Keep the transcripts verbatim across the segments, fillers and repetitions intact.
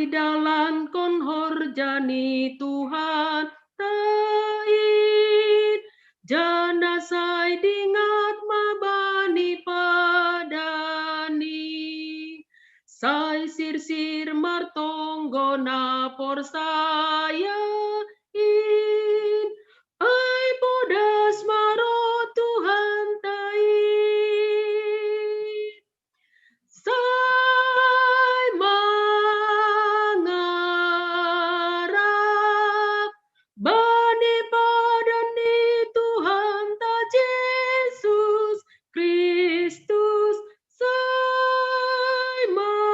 Dalankon horja ni Tuhan tain, janah sai dingat ma bani padani. Sai sirsir martonggo na porsayain, ai podas ma roh Tuhan tain. Sai mangarap bani padan ni Tuhanta Jesus Kristus, sai mangarap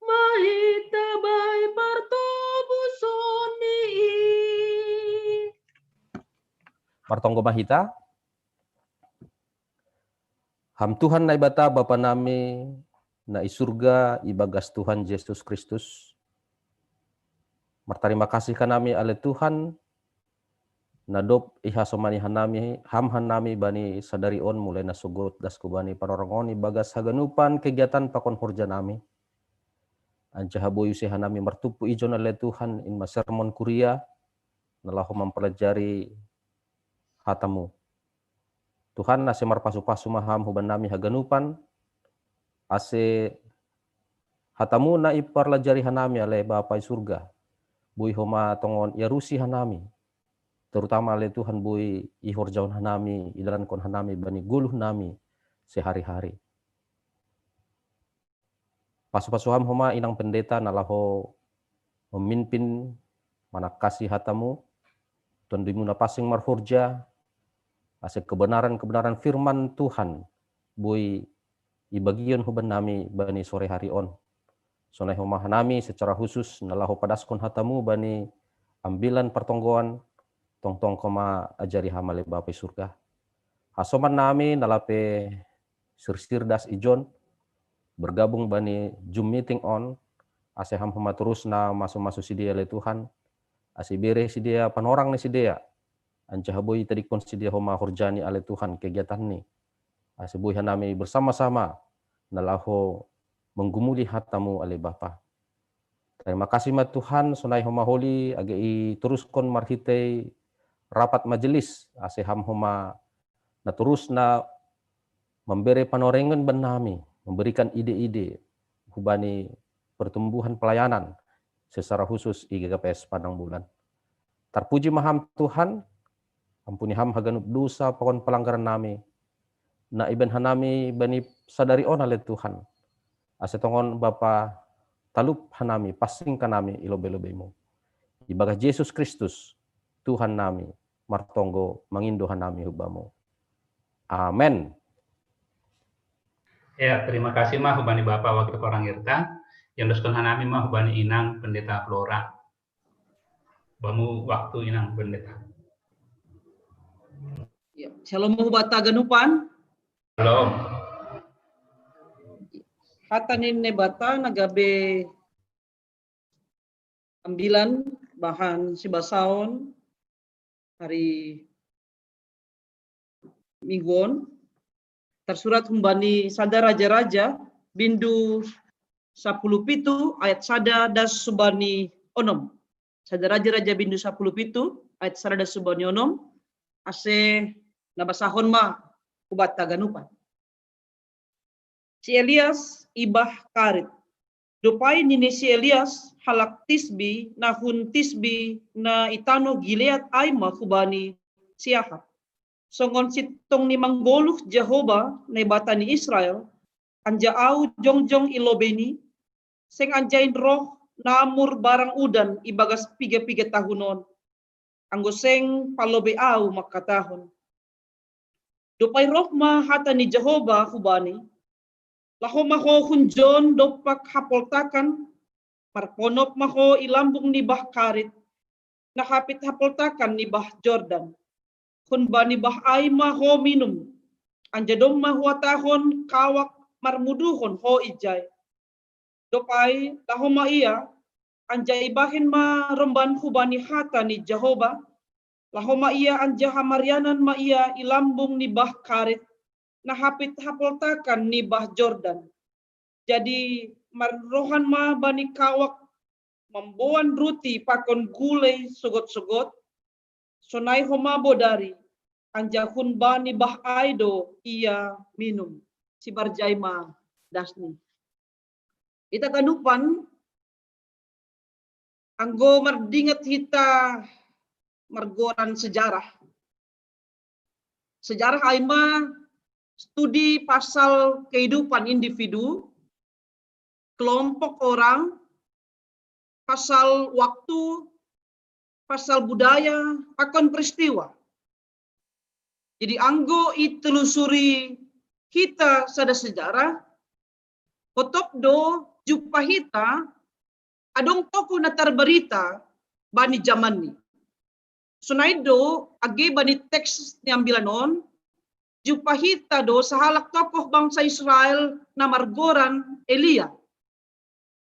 ma hita bai partobuson ni i. Martonggo ma hita. Ham Tuhan Naibata Bapa nami na i surga, ibagas Tuhan Jesus Kristus, martarima kasih hanami ale Tuhan, na dob ihasomani hanami, ham hanami bani sadari on, mulai na sogot das hubani panorang on, ibagas haganupan kegiatan pakon horja nami. Anjaha boi use hanami martumpu ijon ale Tuhan, in ma sermon kuria, na laho mampelajari hatamu. Tuhan, ase marpasu-pasu ma ham huban nami haganupan, ase hatamu na iparlajari hanami ale Bapa i surga, boi homa tongon iarusi hanami, terutama ale Tuhan boi ihorjahon hanami, idalankon hanami bani goluh nami sehari-hari. Pasu-pasu ham homa inang pendeta na laho memimpin manangkasi hatamu, tonduimu na pansing marhorja, ase kebenaran-kebenaran firman Tuhan boi ibagion huban nami bani sore hari on. Sonai homa hanami secara khusus na laho padaskon hatamu bani ambilan partonggoan, tongtong homa ajari ham ale Bapa i surga. Hasoman nami na lape sirsir das ijon, bergabung bani Zoom meeting on, ase ham homa torus na masu-masu sidea ale Tuhan, ase bere sidea panorang ni sidea, anjaha boi tadingkon sidea homa horja ni ale Tuhan kegiatan ni, ase boi hanami bersama-sama na laho menggumuli hatamu ale Bapa. Tarima kasih ma Tuhan, sonai homa holi age itoruskon marhitei rapat majelis, ase ham homa na torus na membere panorengon ban nami, memberikan ide-ide hubani pertumbuhan pelayanan secara khusus i G K P S Padang Bulan. Tarpuji ma ham Tuhan, ampuni ham haganup dosa pakon pelanggaran nami, na ibahen hanami bani sadari on ale Tuhan. Ase tongon Bapa talup hanami, pansing hanami i lobei-lobeimu. Ibagas Jesus Kristus, Tuhan nami, martonggo mangindo hanami hubamu. Amen. Ya, terima kasih ma hubani Bapa wakil korang irta, yang doskon hanami ma hubani inang pendeta Flora. Bamu waktu inang pendeta. Ya, shalom hubata ganupan. Shalom. Hata ni Naibata na gabe ambilan bahan sibasaon hari Minggu on, tarsurat humbani Sada Raja-raja bindu sapuluh pitu ayat sada das subani onom. Sada Raja-raja bindu sapuluh pitu ayat sada das subani onom, ase na basahon ma hubata ganupan. Si Elias ibah karit. Dob ai nini si Elias halak Tisbi, na hun Tisbi na i tanoh Gilead ai ma hubani si Ahab: Songon sintong ni manggoluh Jahowa, Naibata ni Israel, anjaha ahu jongjong i lobei ni, seng anjain roh na mur barang udan ibagas piga-piga tahun on, anggo seng palobei ahu mangkatahon. Dob ai roh ma hata ni Jahowa hubani: Laho ma ho hunjon dompak hapoltakan, marponop ma ho i lambung ni bah Karit, na hapit hapoltakan ni bah Jordan. Hun bani bah ai ma ho minum, anjaha domma huhatahon kawak marmuduhon ho ijai. Dob ai laho ma ia, anjaha ibahen ma romban hubani hata ni Jahowa, laho ma ia anjaha marianan ma ia i lambung ni bah Karit, na hapit hapoltakan ni bah Jordan. Jadi marrohan ma bani kawak mamboan ruti pakon gulei sogot-sogot, sonai homa bodari, anjahun bani bah ai do ia minum. Sibarjai ma dasni. Ita ganupan, anggo mardingat hita margoran sejarah. Sejarah ai ma studi pasal kehidupan individu, kelompok orang, pasal waktu, pasal budaya, pakon peristiwa. Jadi anggo itelusuri hita sada sejarah, hotop do jumpa hita adong tokoh na tarbarita bani jamanni. Sonai do age bani teks ni ambilan on, jumpa hita do sahalak tokoh bangsa Israel na margoran Elia.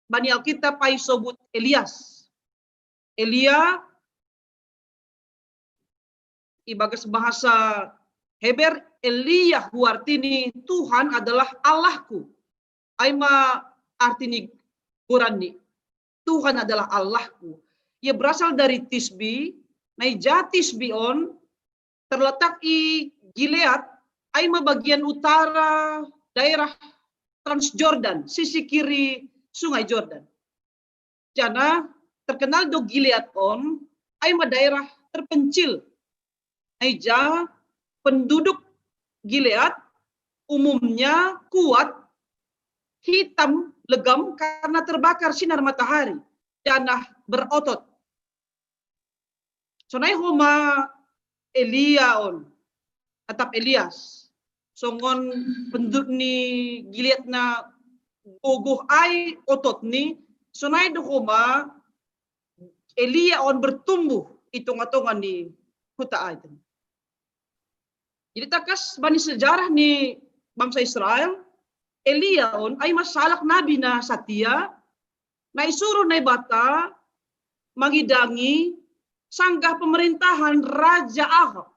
Bani Alkitab ai sobut Elias. Elia ibagas bahasa Heber, Elia hu artini Tuhan adalah Allahku. Ai ma artini goranni, Tuhan adalah Allahku. Ia berasal dari Tisbi, na ija Tisbi on terletak i Gilead, ai ma bagian utara daerah Transjordan, sisi kiri Sungai Jordan. Jana terkenal do Gilead on, ai ma daerah terpencil. Na ija penduduk Gilead umumnya kuat, hitam, legam karena terbakar sinar matahari, jana berotot. Sonai homa Elia on, atap Elias. Songon penduduk ni Gilead na gogoh ai ototni, sonai do homa Elia on bertumbuh i tonga-tonga ni huta ai. Jadi tangkas bani sejarah ni bangsa Israel, Elia on ai ma sahalak nabi na satia, na isuru Naibata mangidangi sanggah pemerintahan Raja Ahab.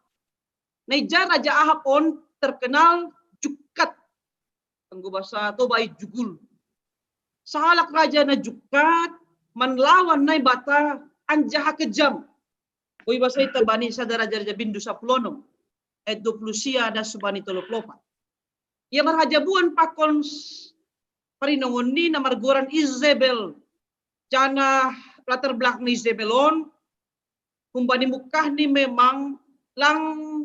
Na ija Raja Ahab on terkenal jukat. Anggo bahasa Toba i jugul. Sahalak raja na jukat, manlawan Naibata anjaha kejam. Boi basa ita bani sada Raja-raja Bindu sapuluh onom, ayat dua puluh sia das subani tolu puluh opat. Ia marhajabuan pakon parinongonni na margoran Izebel. Jana latar belakang Izebel on, humbani mungkahni memang lang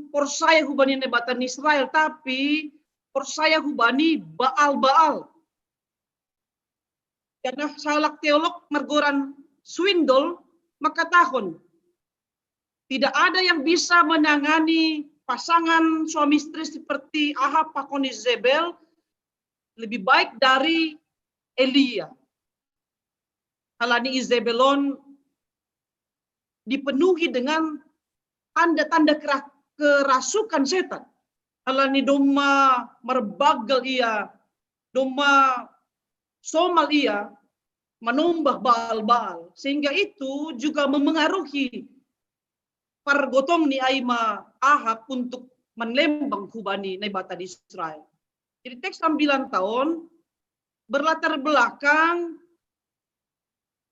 porsaya hubani Naibata ni Israel, tapi porsaya hubani Baal-Baal. Karena sahalak teolog margoran Swindoll mengatakan, tidak ada yang bisa menangani pasangan suami istri seperti Ahab pakon Izebel lebih baik dari Elia. Halani Izebel on dipenuhi dengan tanda-tanda kerasukan setan. Halani domma marbaggal ia, domma somal ia manombah Baal-Baal, sehingga itu juga memengaruhi pargotong ni ai ma Ahab untuk manlembang hubani Naibata di Israel. Jadi teks sambilan taon berlatar belakang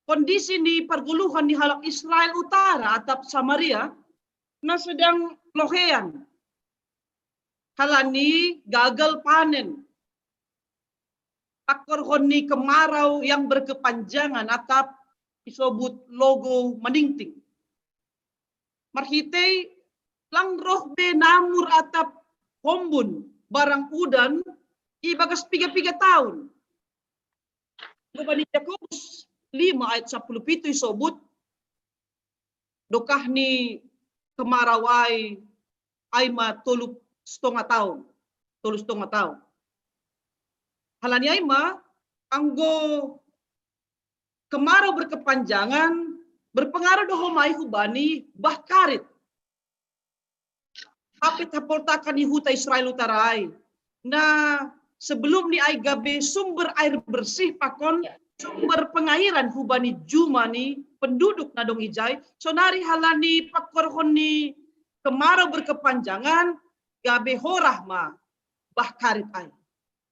kondisi ni pargoluhan ni halak Israel utara atap Samaria na sedang lohean halani gagal panen. Pakkorhon ni kemarau yang berkepanjangan atap isobut logo maningting. Marhitei lang roh be namur atap hombun barang udan ibagas piga-piga taon. Hubani Jakobus lima ayat sapuluh pitu isobut dokah ni kemarau ai, ai ma tolu setengah taon, tolu setengah taon. Halani ai ma anggo kemarau berkepanjangan berpengaruh do homa i hubani bah karit. Hapit hapoltakan i huta Israel utara ai na sebelum ni ai gabe sumber air bersih pakon sumber pengairan hubani juma ni penduduk na dong ijai, sonari halani pakkorhon ni kemarau berkepanjangan gabe horah ma bah karit ai.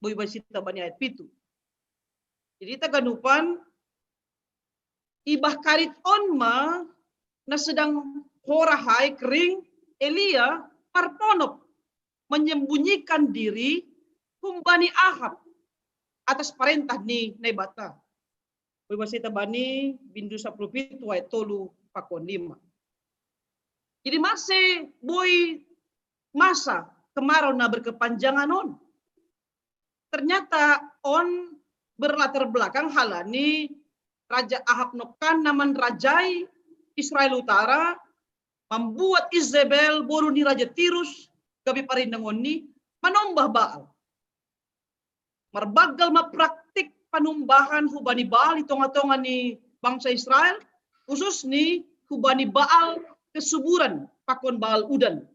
Boi basita bani ayat pitu. Jadi taganupan, ibah karit on ma na sedang horahai kering, Elia parponop menyembunyikan diri humbani Ahab atas parentah ni Naibata. Boi baseta bani bindu sapuluh pitu ayat tolu pakon lima. Jadi masa boi masa kemarau na berkepanjangan on. Ternyata on berlatar belakang halani Raja Ahab nokan na manrajai Israel Utara, membuat Izebel boru ni Raja Tirus gabe parindangon ni manombah Baal. Marbagal ma praktik panumbahan hubani Baal i tonga-tonga ni bangsa Israel, khusus ni hubani Baal kesuburan pakon Baal udan.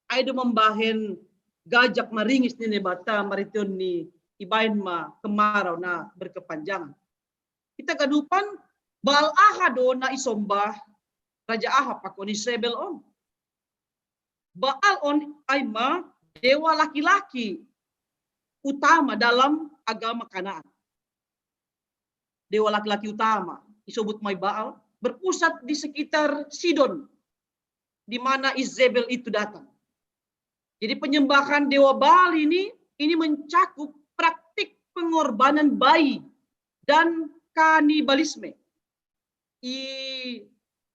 Ai do mambahen gajak maringis ni Naibata, mariton ni ibaen ma kemarau na berkepanjangan. Kita ganupan, Baal aha do na isombah Raja Ahab pakon Izebel on? Baal on ai ma dewa laki-laki utama dalam agama Kanaan. Dewa laki-laki utama isobut mai Baal berpusat di sekitar Sidon, di mana Izebel itu datang. Jadi penyembahan dewa Baal ini ini mencakup praktik pengorbanan bayi dan kanibalisme. I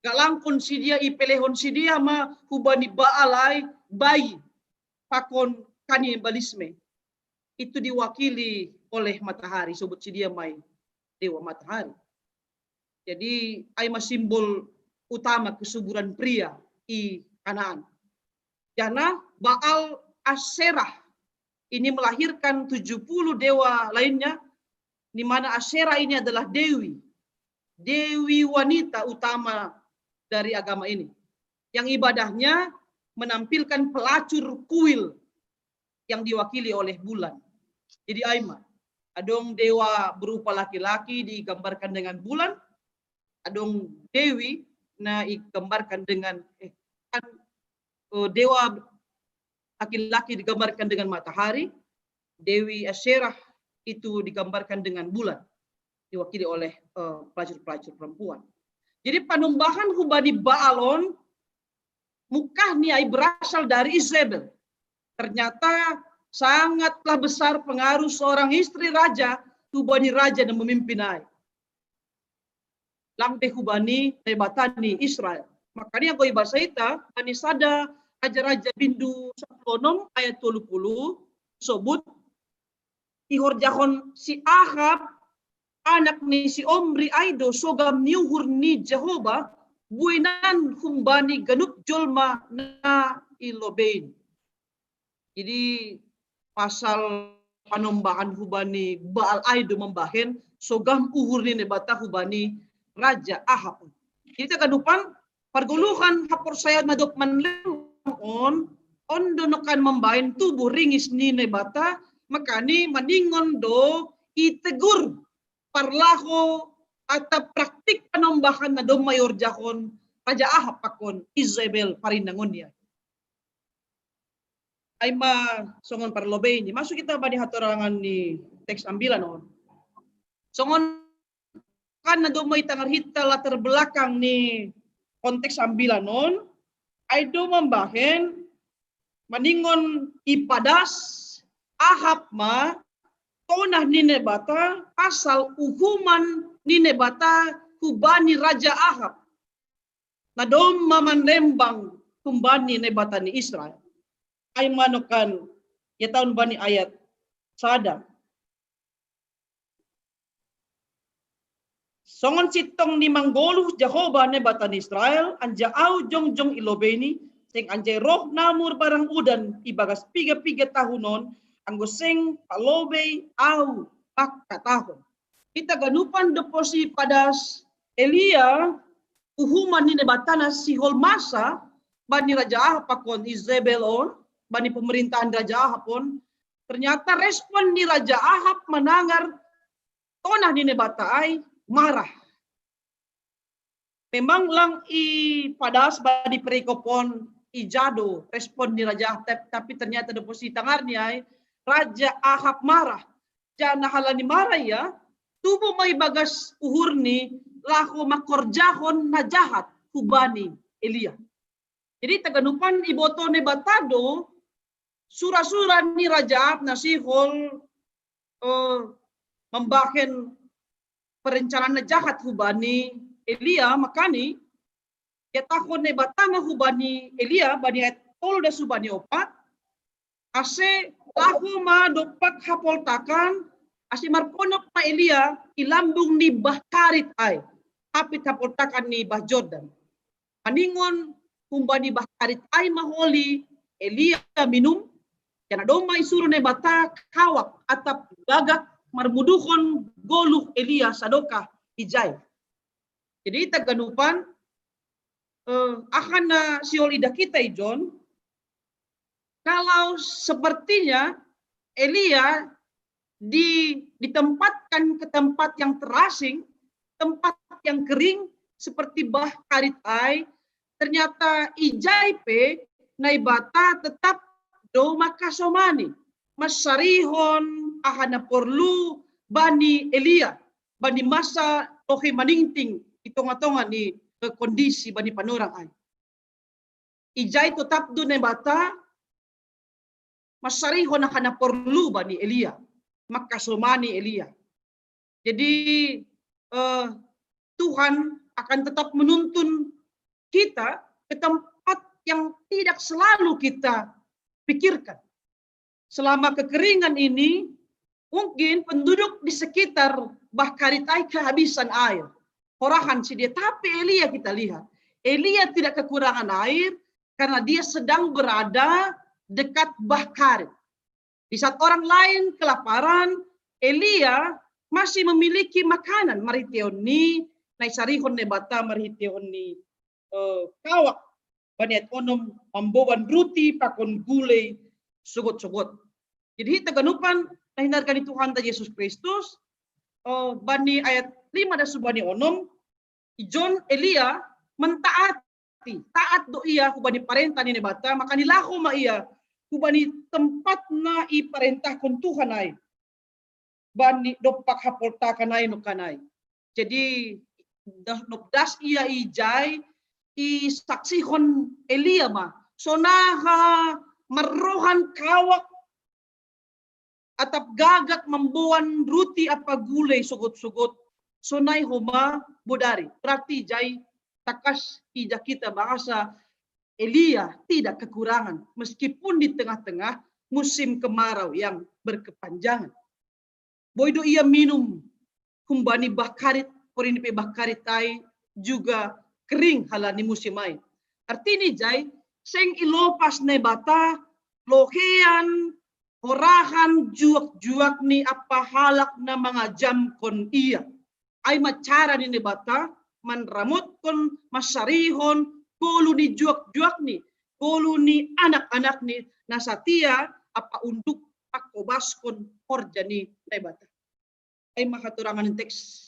galangkon sidia, i pelehon sidia ma hubani Baal ai bayi pakon kanibalisme. Itu diwakili oleh matahari, sebut sidia mai dewa matahari. Jadi ai ma simbol utama kesuburan pria i Kanaan. Jana Baal Aserah ini melahirkan tujuh puluh dewa lainnya, di mana Aserah ini adalah dewi, dewi wanita utama dari agama ini. Yang ibadahnya menampilkan pelacur kuil yang diwakili oleh bulan. Jadi ai ma, adong dewa berupa laki-laki digambarkan dengan bulan, adong dewi na digambarkan dengan eh, kan, eh, dewa laki-laki digambarkan dengan matahari, dewi Aserah itu digambarkan dengan bulan, diwakili oleh eh, pelacur-pelacur perempuan. Jadi panumbahan hubani Baal on mukah ni ai berasal dari Izebel. Ternyata sangatlah besar pengaruh seorang istri raja hubani raja na memimpin ai. Lang pe hubani Naibata ni Israel. Makana ago ibasa ita bani sada Raja-raja bindu sapuluh onom ayat tolu puluh, sobut ihorjahon si Ahab anak ni si Omri ai do sogam ni uhur ni Jahoba buenan humbani ganup jolma na i lobei. Jadi pasal panombahan hubani Baal ai do mambahen sogam uhur ni Naibata hubani Raja Ahab. Jadi taganupan, pargoluhan haporsayaon na dob manlembang on, on do nokan mambahen tubuh ringis ni Naibata, makana maningon do itegur parlaho atap praktik panombahan na domma ihorjahon Raja Ahab pakon Izebel parindangon ni ai. Ai ma songon parlobei ni, masuk kita bani hatorangan ni teks ambilan on. Songon kan na domma itangar hita latar belakang ni konteks ambilan on, ai do mambahen maningon ipadas Ahab ma tonah ni Naibata pasal uhuman ni Naibata hubani Raja Ahab na domma manlembang humbani Naibata ni Israel. Ai ma nokan ia taon bani ayat sada. Songon sintong ni manggoluh Jahoba Naibata ni Israel, anjaha ahu jongjong i lobei ni, seng anjai roh namur barang udan ibagas piga-piga tahun on, anggo seng palobei ahu mangkatahon. Hita ganupan dob posi padas Elia uhuman ni Naibata na sihol masa bani Raja Ahab pakon Izebel on, bani pemerintahan Raja Ahab on, ternyata respon ni Raja Ahab manangar tonah ni Naibata ai marah. Memang lang ipadas bani perikop on ija do respon ni Raja Ahab, tapi ternyata dob posi tangar ni ai Raja Ahab marah. Jana halani marah ia, tubu mai bagas uhurni laho makorjahon na jahat hubani Elia. Jadi taganupan iboto Naibata do sura-sura ni raja Ahab na sihol eh, mambahen perencanaan na jahat hubani Elia, makani ihatahon Naibata ma hubani Elia bani ayat tolu das hubani opat, ase laho ma dompak hapoltakan, ase marponop ma Elia i lambung ni bah Karit ai, hapit hapoltakan ni bah Jordan. Maningon humbani bah Karit ai ma holi Elia minum, janah domma isuru Naibata kawak atap gagak marmuduhon goluh Elia sadokah ijai. Jadi taganupan eh, aha na sihol idah kita ijon, kalau sepertinya Elia di, ditempatkan ke tempat yang terasing, tempat yang kering seperti bah Karit ai, ternyata ijai pe Naibata tetap do makasomani, masarihon aha na porlu bani Elia, bani masa lohe maningting i tonga-tonga ni eh, kondisi bani panorang ai. Ijai tetap do Naibata masarihon aha na porlu bani Elia, makasomani Elia. Jadi eh, Tuhan akan tetap menuntun kita ke tempat yang tidak selalu kita pikirkan. Selama kekeringan ini, mungkin penduduk di sekitar bah Karit ai kehabisan air. Horahan si dia, tapi Elia kita lihat. Elia tidak kekurangan air karena dia sedang berada dekat bah Karit. Di saat orang lain kelaparan, Elia masih memiliki makanan marhiteon ni na isarihon Naibata marhiteon ni eh, kawak bani ayat onom mamboan ruti pakon gulei sogot-sogot. Jadi hita ganupan na hinarga ni Tuhanta Jesus Kristus, eh, bani ayat lima das hubani onom, ijon Elia mentaati, taat do ia hubani parentah ni Naibata, makani laho ma ia hubani tempat na iparentahkon Tuhan ai bani dompak hapoltakan ai nongkan ai. Jadi dob das ia ijai, isaksihon Elia ma sonaha marrohan kawak atap gagak mamboan ruti ampa gulei sogot-sogot, sonai homa bodari. Berarti ijai tangkas idah kita bahasa Elia tidak kekurangan meskipun di tengah-tengah musim kemarau yang berkepanjangan. Boi do ia minum humbani bah Karit, porini pe bah Karit ai juga kering halani musim ai. Artini ijai seng ilopas Naibata lohean, horahan, juak-juak ni ampa halak na mangajamkon ia. Ai ma cara ni Naibata manramotkon, masarihon goluh ni juak-juak ni, goluh ni anak-anak ni na satia ampa unduk pangkobaskon horja ni Naibata. Ai ma hatorangan teks.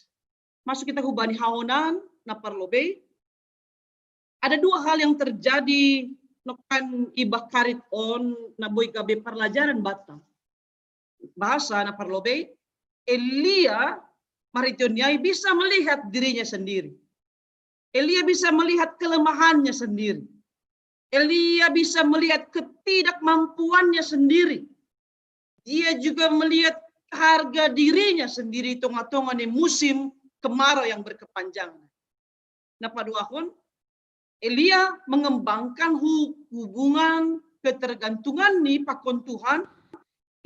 Masuk kita hubani haonan na parlobei. Ada dua hal yang terjadi nongkan i bah Karit on na boi gabe parlajaran banta. Bahasa na parlobei, Elia marhiteon ni ai bisa melihat dirinya sendiri. Elia bisa melihat kelemahannya sendiri. Elia bisa melihat ketidakmampuannya sendiri. Dia juga melihat harga dirinya sendiri tonga-tonga ni musim kemarau yang berkepanjangan. Na paduahon, Elia mengembangkan hubungan ketergantungan ni pakon Tuhan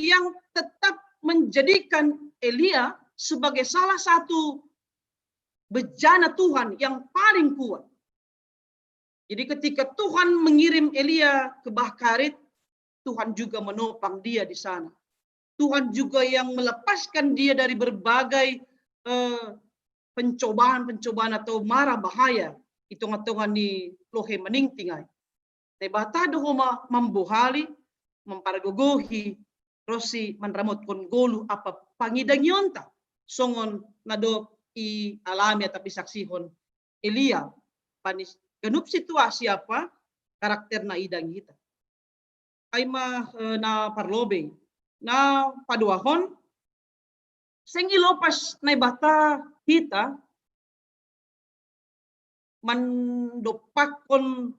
yang tetap menjadikan Elia sebagai salah satu bejana Tuhan yang paling kuat. Jadi ketika Tuhan mengirim Elia ke Bahkarit, Tuhan juga menopang dia di sana. Tuhan juga yang melepaskan dia dari berbagai eh, pencobaan-pencobaan atau mara bahaya i tonga-tonga ni lohe maningting ai. Naibata do homa mambohali, mamparagogohi, ronsi manramotkon goluh ampa pangidangionta songon na dob ialami atap isaksihon Elia. Bani ganup situasi ampa karakter na idangi hita. Ai ma eh, na parlobei. Na paduahon, Seng ilopas Naibata hita mandopakkon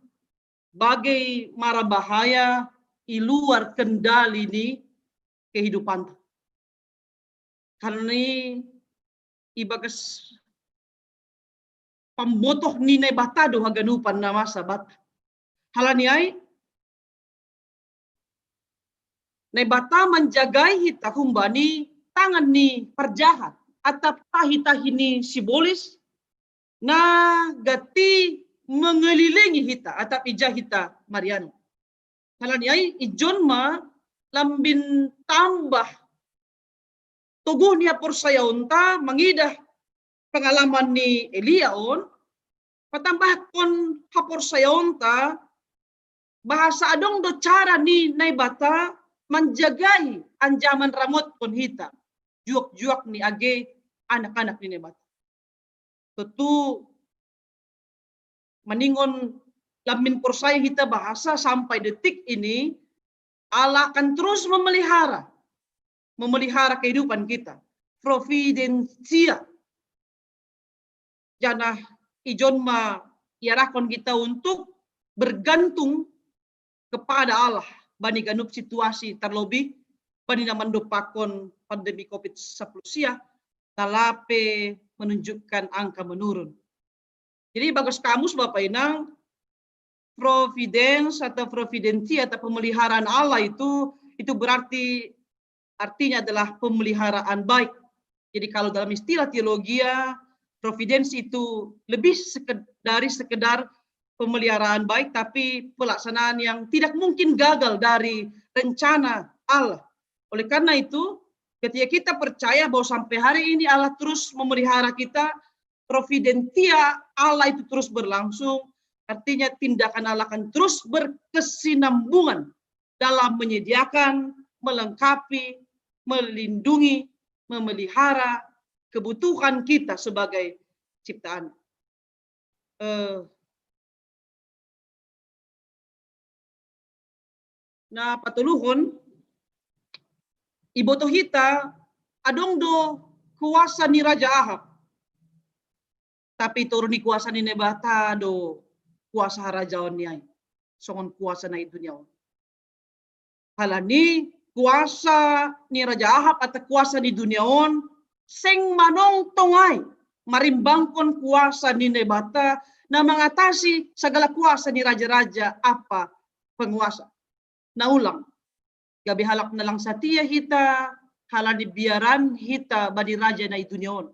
bagai mara bahaya i luar kendali ni kehidupanta. Karna i bagas pambotoh ni Naibata do haganupan na masa bata. Halani ai, Naibata manjagai hita humbani tangan ni parjahat, atap tahi-tahi ni sibolis, na gati mengelilingi hita, atap ija hita marianan. Halani ai, ijon ma lambin tambah toguh ni haporsayaonta mangidah pengalaman ni Elia on, patambahkon haporsayaonta, bahasa adong do cara ni Naibata manjagai anjaman ramotkon hita, juak-juak ni age anak-anak ni Naibata. Tentu maningon lambin porsaya hita bahasa sampai detik ini, Allah akan terus memelihara, memelihara kehidupan kita. Providensia. Janah ijon ma iarahkon kita untuk bergantung kepada Allah bani ganup situasi, terlebih bani na mandopakkon pandemi covid sepuluh sia, na lape menunjukkan angka menurun. Jadi bagas kamus Bapak Inang, providence atau providensia atau pemeliharaan Allah itu, itu berarti artinya adalah pemeliharaan baik. Jadi kalau dalam istilah teologia, providence itu lebih seked- dari sekedar pemeliharaan baik, tapi pelaksanaan yang tidak mungkin gagal dari rencana Allah. Oleh karena itu, ketika kita percaya bahwa sampai hari ini Allah terus memelihara kita, providensia Allah itu terus berlangsung, artinya tindakan Allah akan terus berkesinambungan dalam menyediakan, melengkapi, melindungi, memelihara kebutuhan kita sebagai ciptaan. Eh, na patoluhon, iboto hita adong do kuasa ni Raja Ahab. Tapi toru ni kuasa ni Naibata do kuasa harajaon ni ai, songon kuasa na i dunia on. Halani kuasa ni Raja Ahab atau kuasa ni dunia on seng manongtong ai marimbangkon kuasa ni Naibata na mangatasi segala kuasa ni raja-raja apa penguasa. Na ulang, gabe halak na lang satia hita halani biaran hita bani raja na i dunia on.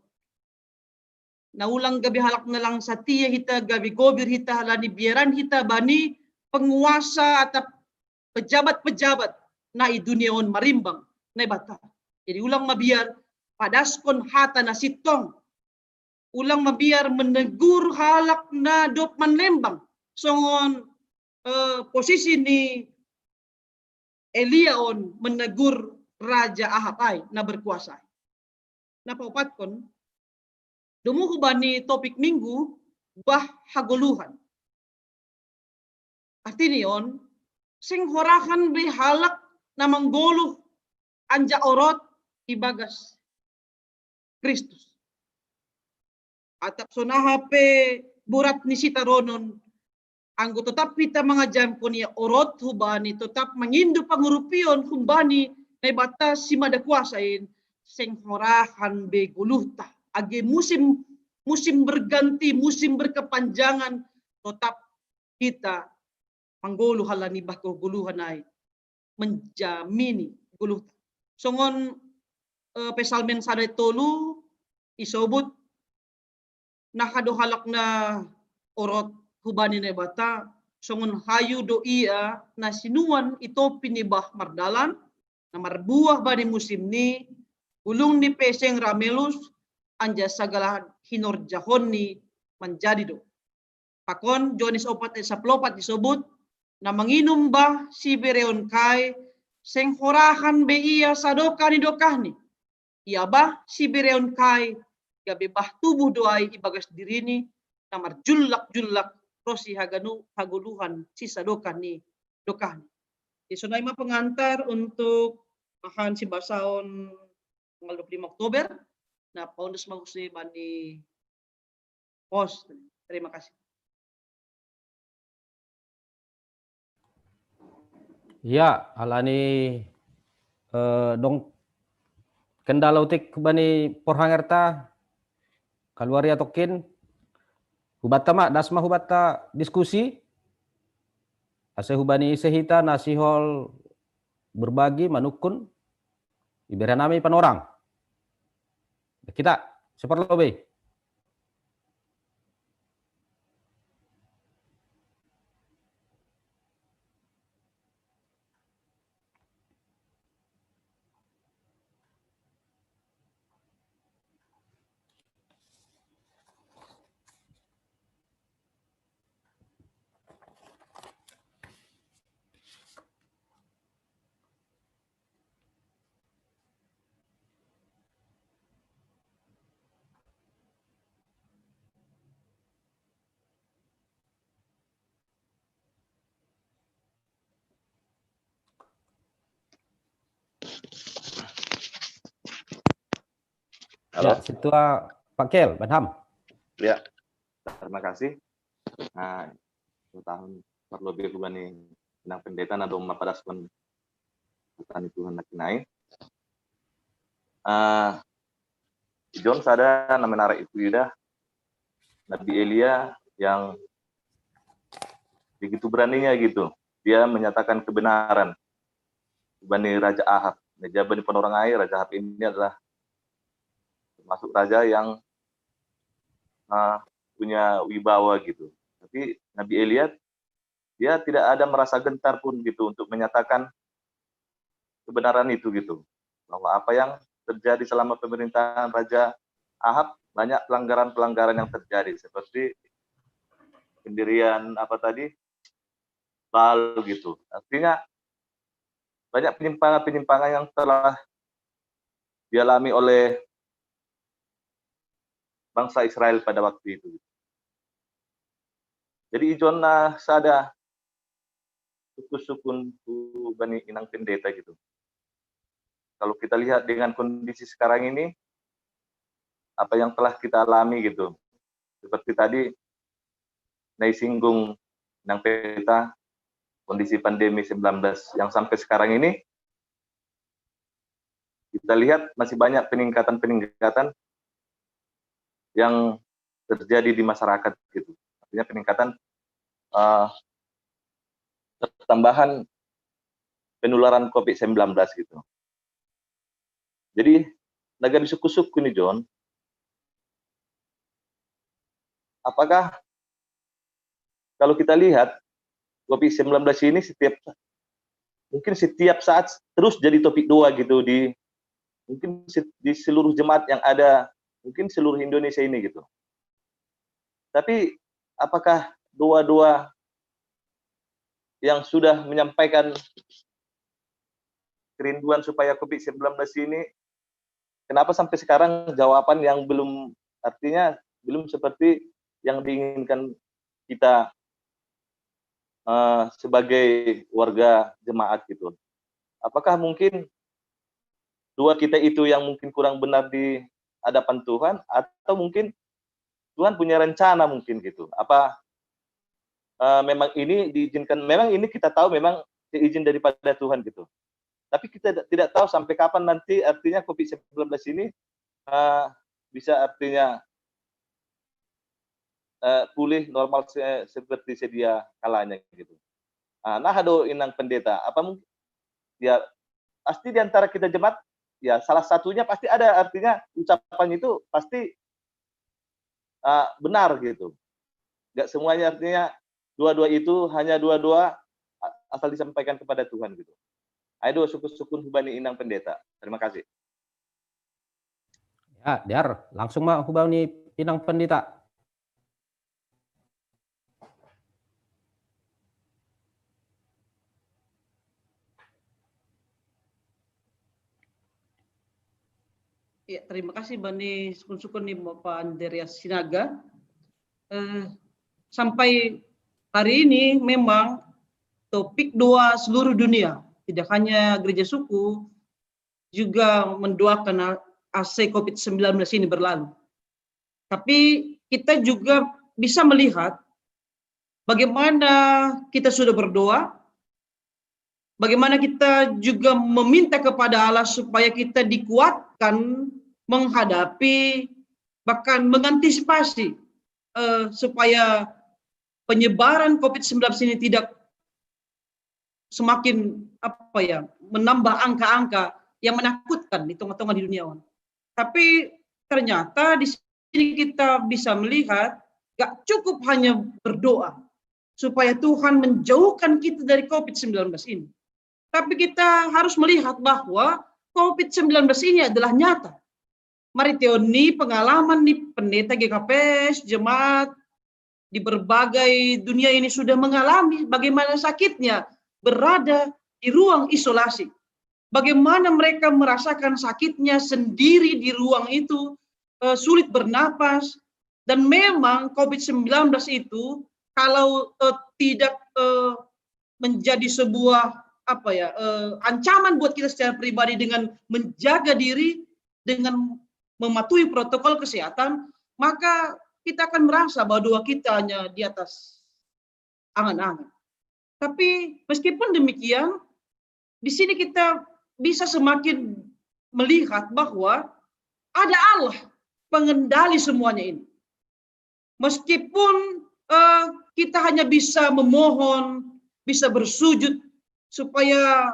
Na ulang gabe halak na lang satia hita, gabe gobir hita halani biaran hita bani penguasa atau pejabat-pejabat na i dunia on marimbang Naibata. Jadi ulang mabiar padaskon hata na sintong. Ulang mabiar menegur halak na dob manlembang. Songon eh, posisi ni Elia on menegur Raja Ahab ai na berkuasa. Na paopatkon, domu hubani topik minggu, bah hagoluhan. Arti ni on, seng horahan be halak na manggoluh anjaha orot ibagas Kristus. Atap sonaha pe borat ni sitaronon, anggo totap hita mangajamkon ia orot hubani totap mangindo pangurupion humbani Naibata simada kuasa in, seng horahan be goluhta. Age musim, musim berganti, musim berkepanjangan, totap hita manggoluh halani bah kegoluhan ai menjamini goluhta. Songon eh, Psalmen sada tolu isobut, na hadohalak na orot hubani Naibata, songon hayu do ia na sinuan i topi ni bah mardalan, na marbuah bani musim ni, bulung ni pe seng ra melus, anjaha sagala hinorjahon ni manjadi do. Pakon Johannes opat ayat saplopat isobut, na manginum bah sibereon kai, seng horahan be ia sadokah ni dokahni. Ia bah sibereon kai, gabe bah tubuh do ai ibagas dirini, na marjullak-jullak ro si haganu hagoluhan sisadokah ni dokahni. Jadi sonai ma pengantar untuk bahan sibasaon tanggal dua puluh lima Oktober. Nah, pa ondos ma huse bani pos. Terima kasih. Ya, alani eh, dong kendala utik bani porhangerta kaluaria tokin hubatta ma dasma hubatta diskusi ase hubani ise hita nasihol berbagi manukun iberanami panorang. Kita seperlo be. Halo. Ya, situa Pak Kel, Banham. Ya, terima kasih. Nah, tahun perlu bani inang pendeta na dong mapadaskon tani Tuhan na kinai. Uh, John sada na menara itu ida Nabi Elia yang begitu beraninya gitu. Dia menyatakan kebenaran bani Raja Ahab. Nah, jadi bani panorang ai, Raja Ahab ini adalah termasuk raja yang uh, punya wibawa gitu. Tapi Nabi Elia dia tidak ada merasa gentar pun gitu untuk menyatakan kebenaran itu gitu, bahwa apa yang terjadi selama pemerintahan Raja Ahab, banyak pelanggaran-pelanggaran yang terjadi seperti pendirian apa tadi, Baal gitu. Artinya banyak penyimpangan-penyimpangan yang telah dialami oleh bangsa Israel pada waktu itu. Jadi John na sada sukun-sukun tu bani inang pendeta gitu. Kalau kita lihat dengan kondisi sekarang ini, apa yang telah kita alami gitu. Seperti tadi na isinggung inang pendeta, kondisi pandemi sembilan belas yang sampai sekarang ini, kita lihat masih banyak peningkatan-peningkatan yang terjadi di masyarakat gitu. Artinya peningkatan uh, pertambahan penularan COVID sembilan belas gitu. Jadi na gadi sukun-sukun ni John, apakah kalau kita lihat COVID sembilan belas ini setiap mungkin setiap saat terus jadi topik doa gitu di mungkin di seluruh jemaat yang ada mungkin seluruh Indonesia ini gitu. Tapi apakah doa-doa yang sudah menyampaikan kerinduan supaya COVID sembilan belas ini kenapa sampai sekarang jawaban yang belum artinya belum seperti yang diinginkan kita uh, sebagai warga jemaat gitu. Apakah mungkin doa kita itu yang mungkin kurang benar di hadapan Tuhan atau mungkin Tuhan punya rencana mungkin gitu. Apa uh, memang ini diizinkan, memang ini kita tahu memang izin daripada Tuhan gitu. Tapi kita tidak tahu sampai kapan nanti artinya COVID sembilan belas ini uh, bisa artinya uh, pulih normal se seperti sedia kalanya gitu. Uh, nah, do inang pendeta, apa mungkin ya pasti di antara kita jemaat ya salah satunya pasti ada artinya ucapan itu pasti uh, benar gitu. Gak semuanya artinya dua-dua itu hanya dua-dua asal disampaikan kepada Tuhan gitu. Ayo sukun-sukun hubani inang pendeta. Terima kasih. Ya, Diar, langsung ma hubani inang pendeta. Ya, terima kasih bani sukun-sukun ni Bapak Andreas Sinaga. Eh, sampai hari ini memang topik doa seluruh dunia, tidak hanya gereja suku, juga mendoakan A C covid sembilan belas ini berlalu. Tapi kita juga bisa melihat bagaimana kita sudah berdoa, bagaimana kita juga meminta kepada Allah supaya kita dikuatkan menghadapi, bahkan mengantisipasi, eh, supaya penyebaran covid sembilan belas ini tidak semakin, apa ya, menambah angka-angka yang menakutkan di tengah-tengah di dunia, Wan. Tapi ternyata di sini kita bisa melihat gak cukup hanya berdoa supaya Tuhan menjauhkan kita dari covid sembilan belas ini. Tapi kita harus melihat bahwa covid sembilan belas ini adalah nyata. Mari teoni pengalaman di pendeta G K P S, jemaat di berbagai dunia ini sudah mengalami bagaimana sakitnya berada di ruang isolasi. Bagaimana mereka merasakan sakitnya sendiri di ruang itu, eh, sulit bernapas. Dan memang covid sembilan belas itu kalau, eh, tidak, eh, menjadi sebuah, apa ya, eh, ancaman buat kita secara pribadi dengan menjaga diri, dengan mematuhi protokol kesehatan, maka kita akan merasa bahwa doa kita hanya di atas angan-angan. Tapi meskipun demikian, di sini kita bisa semakin melihat bahwa ada Allah pengendali semuanya ini. Meskipun, eh, kita hanya bisa memohon, bisa bersujud supaya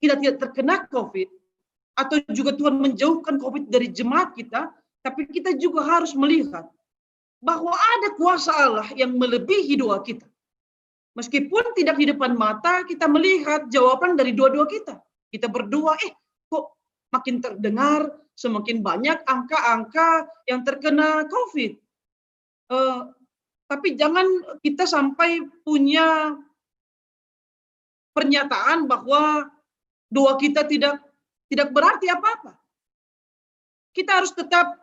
kita tidak terkena covid, atau juga Tuhan menjauhkan covid dari jemaat kita, tapi kita juga harus melihat bahwa ada kuasa Allah yang melebihi doa kita. Meskipun tidak di depan mata, kita melihat jawaban dari doa-doa kita. Kita berdoa, eh, kok makin terdengar, semakin banyak angka-angka yang terkena covid. Eh, tapi jangan kita sampai punya pernyataan bahwa doa kita tidak, tidak berarti apa-apa. Kita harus tetap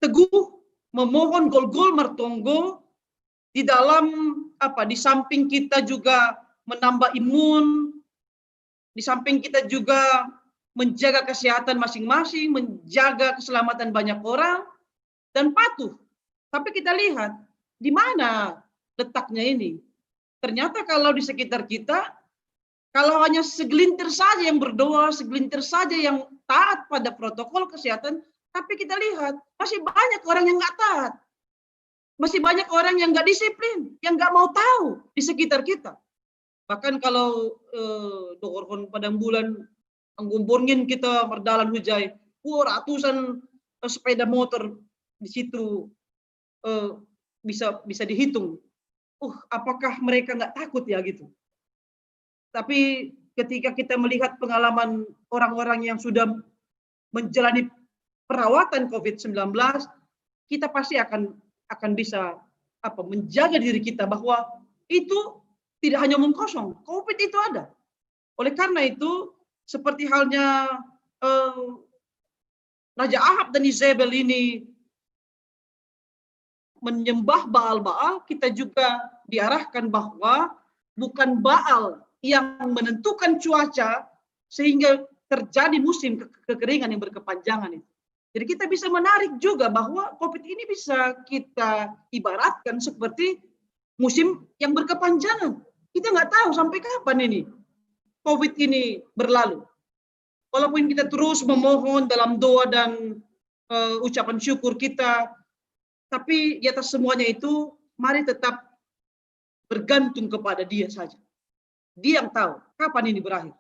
teguh memohon, golgol martonggo di dalam, apa, di samping kita juga menambah imun, di samping kita juga menjaga kesehatan masing-masing, menjaga keselamatan banyak orang, dan patuh. Tapi kita lihat di mana letaknya ini. Ternyata kalau di sekitar kita, kalau hanya segelintir saja yang berdoa, segelintir saja yang taat pada protokol kesehatan, tapi kita lihat masih banyak orang yang nggak taat. Masih banyak orang yang nggak disiplin, yang nggak mau tahu di sekitar kita. Bahkan kalau, eh, dohorhon padang bulan, anggumborngin kita mardalan hujai, wah, ratusan, eh, sepeda motor di situ, eh, bisa, bisa dihitung. Uh, apakah mereka nggak takut ya gitu? Tapi ketika kita melihat pengalaman orang-orang yang sudah menjalani perawatan covid sembilan belas, kita pasti akan, akan bisa, apa, menjaga diri kita bahwa itu tidak hanya omong kosong, covid itu ada. Oleh karena itu, seperti halnya, eh, Raja Ahab dan Izebel ini menyembah Baal-Baal, kita juga diarahkan bahwa bukan Baal yang menentukan cuaca sehingga terjadi musim ke-, kekeringan yang berkepanjangan itu. Jadi kita bisa menarik juga bahwa covid ini bisa kita ibaratkan seperti musim yang berkepanjangan. Kita nggak tahu sampai kapan ini covid ini berlalu. Walaupun kita terus memohon dalam doa dan, eh, ucapan syukur kita, tapi di atas semuanya itu, mari tetap bergantung kepada Dia saja. Dia yang tahu kapan ini berakhir.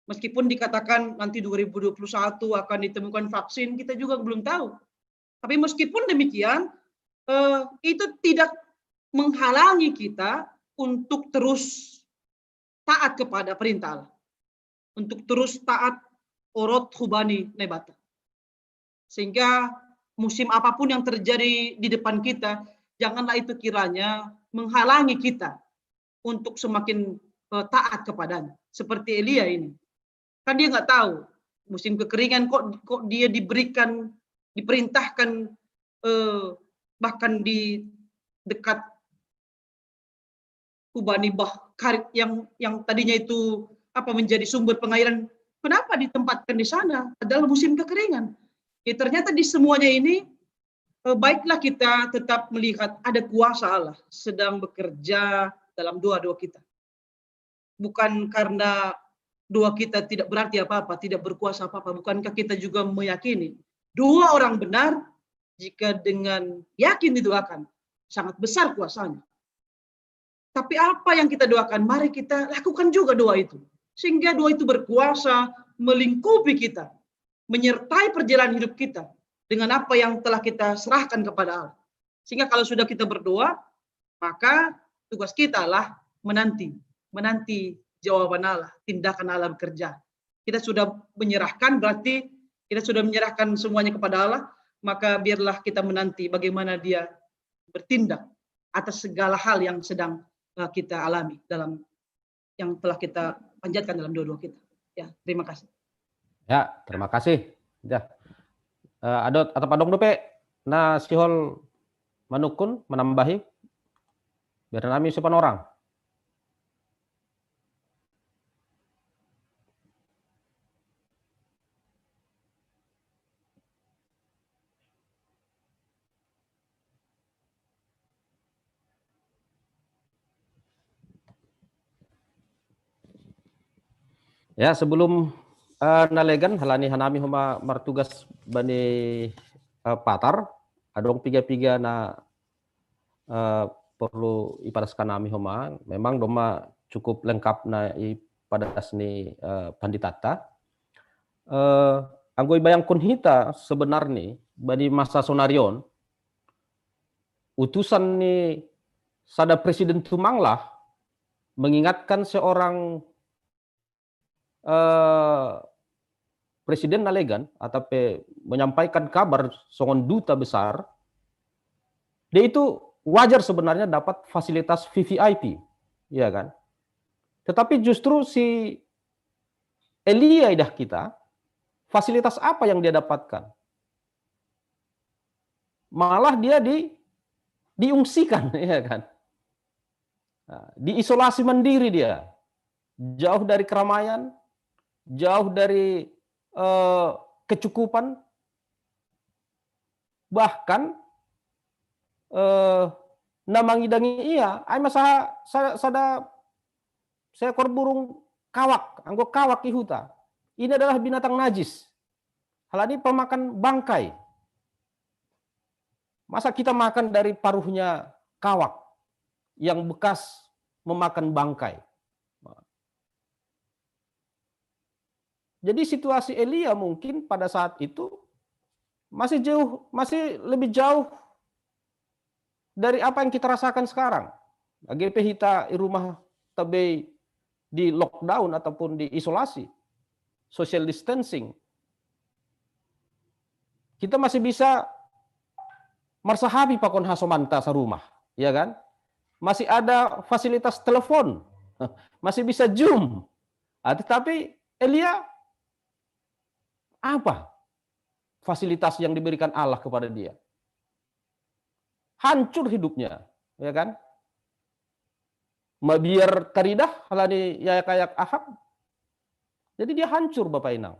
Meskipun dikatakan nanti dua ribu dua puluh satu akan ditemukan vaksin, kita juga belum tahu. Tapi meskipun demikian, eh, itu tidak menghalangi kita untuk terus taat kepada perintah Allah, untuk terus taat orot hubani Naibata. Sehingga musim apapun yang terjadi di depan kita, janganlah itu kiranya menghalangi kita untuk semakin, eh, taat kepadanya. Seperti Elia ini. Kan dia nggak tahu musim kekeringan kok, kok dia diberikan, diperintahkan, eh, bahkan di dekat hubani bah karit yang, yang tadinya itu, apa, menjadi sumber pengairan. Kenapa ditempatkan di sana? Padahal musim kekeringan. Ya, ternyata di semuanya ini, eh, baiklah kita tetap melihat ada kuasa Allah sedang bekerja dalam doa-doa kita. Bukan karena doa kita tidak berarti apa-apa, tidak berkuasa apa-apa. Bukankah kita juga meyakini doa orang benar, jika dengan yakin didoakan, sangat besar kuasanya? Tapi apa yang kita doakan, mari kita lakukan juga doa itu. Sehingga doa itu berkuasa melingkupi kita, menyertai perjalanan hidup kita dengan apa yang telah kita serahkan kepada Allah. Sehingga kalau sudah kita berdoa, maka tugas kita adalah menanti, menanti jawaban Allah, tindakan Allah bekerja. Kita sudah menyerahkan, berarti kita sudah menyerahkan semuanya kepada Allah, maka biarlah kita menanti bagaimana Dia bertindak atas segala hal yang sedang, eh, kita alami dalam, yang telah kita panjatkan dalam doa-doa kita. Ya, terima kasih. Ya, terima kasih. Ya. Eh, ada atau padong dope na sihol manukun, menambahi, biar nami supan orang. Ya, sebelum, eh, nalegan, halani hanami homa martugas bani, eh, Patar, adong piga-piga na, eh, perlu ipadaskan nami homa. Memang domma cukup lengkap na ipadas ni, eh, panditata. Eh, anggo ibayangkon hita sebenarni bani masa sonarion, utusan ni sada presiden tumanglah mengingatkan seorang, eh, presiden nalegan atau pe menyampaikan kabar songon duta besar, dia itu wajar sebenarnya dapat fasilitas V V I P, ya kan? Tetapi justru si Elia idah kita, fasilitas apa yang dia dapatkan? Malah dia di diungsikan, ya kan? Nah, diisolasi mandiri dia, jauh dari keramaian, jauh dari, eh, kecukupan, bahkan, eh, na mangidangi ia, ai masa sada, sada seekor burung kawak, anggo kawak i huta. Ini adalah binatang najis. Halani pemakan bangkai. Masa kita makan dari paruhnya kawak yang bekas memakan bangkai? Jadi situasi Elia mungkin pada saat itu masih jauh, masih lebih jauh dari apa yang kita rasakan sekarang. Age pe hita i rumah tabe di lockdown ataupun di isolasi, social distancing, kita masih bisa marsahabi pakon hasomanta sarumah, ya kan? Masih ada fasilitas telepon, masih bisa Zoom. Ah, tetapi Elia, apa fasilitas yang diberikan Allah kepada dia? Hancur hidupnya, ya kan? Mabiar taridah halani ayak-ayak Ahab. Jadi dia hancur, Bapak Inang.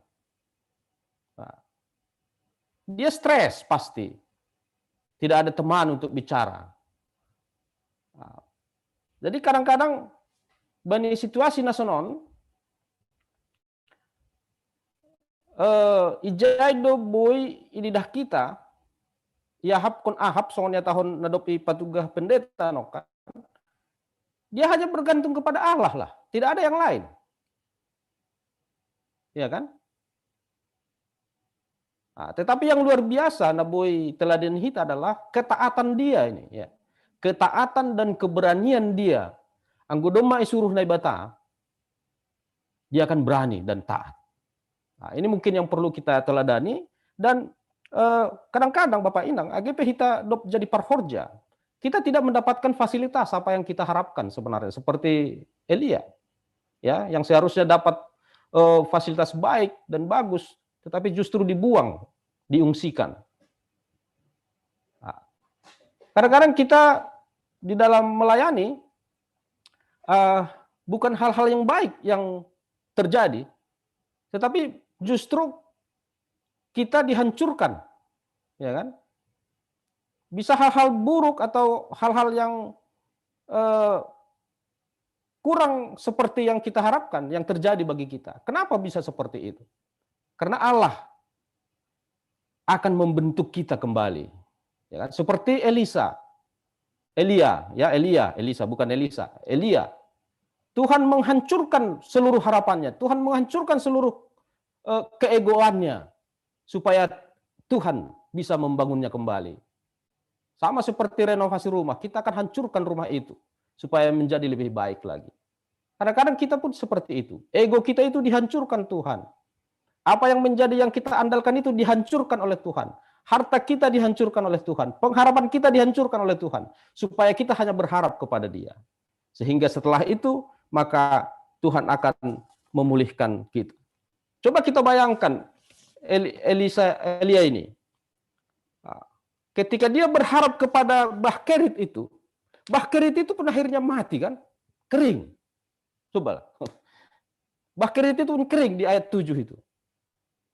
Nah, dia stres pasti. Tidak ada teman untuk bicara. Nah, jadi kadang-kadang bani situasi na sonon, eh, ijai do boi ididah kita, iahapkon Ahab songon niatahon na dob ipatugah pendeta nongkan. Dia hanya bergantung kepada Allah lah, tidak ada yang lain. Ya kan? Nah, tetapi yang luar biasa na boi teladan hita adalah ketaatan dia ini, ya. Ketaatan dan keberanian dia. Anggo domma isuruh Naibata, dia akan berani dan taat. Nah, ini mungkin yang perlu kita teladani dan, eh, kadang-kadang Bapak Inang, age pe hita dob jadi parhorja, kita tidak mendapatkan fasilitas apa yang kita harapkan sebenarnya, seperti Elia, ya, yang seharusnya dapat, eh, fasilitas baik dan bagus, tetapi justru dibuang, diungsikan. Nah, kadang-kadang kita di dalam melayani, eh, bukan hal-hal yang baik yang terjadi, tetapi justru kita dihancurkan, ya kan? Bisa hal-hal buruk atau hal-hal yang eh, kurang seperti yang kita harapkan yang terjadi bagi kita. Kenapa bisa seperti itu? Karena Allah akan membentuk kita kembali. Ya kan? Seperti Elisa. Elia, ya Elia, Elisa bukan Elisa. Elia. Tuhan menghancurkan seluruh harapannya. Tuhan menghancurkan seluruh eh, keegoannya supaya Tuhan bisa membangunnya kembali. Sama seperti renovasi rumah, kita akan hancurkan rumah itu supaya menjadi lebih baik lagi. Kadang-kadang kita pun seperti itu. Ego kita itu dihancurkan Tuhan. Apa yang menjadi yang kita andalkan itu dihancurkan oleh Tuhan. Harta kita dihancurkan oleh Tuhan. Pengharapan kita dihancurkan oleh Tuhan. Supaya kita hanya berharap kepada Dia. Sehingga setelah itu, maka Tuhan akan memulihkan kita. Coba kita bayangkan Eli- Elisa Elia ini. Nah, ketika dia berharap kepada Bah Kerit itu, Bah Kerit itu pun akhirnya mati kan? Kering. Cobalah. Bah Kerit itu pun kering di ayat tujuh itu.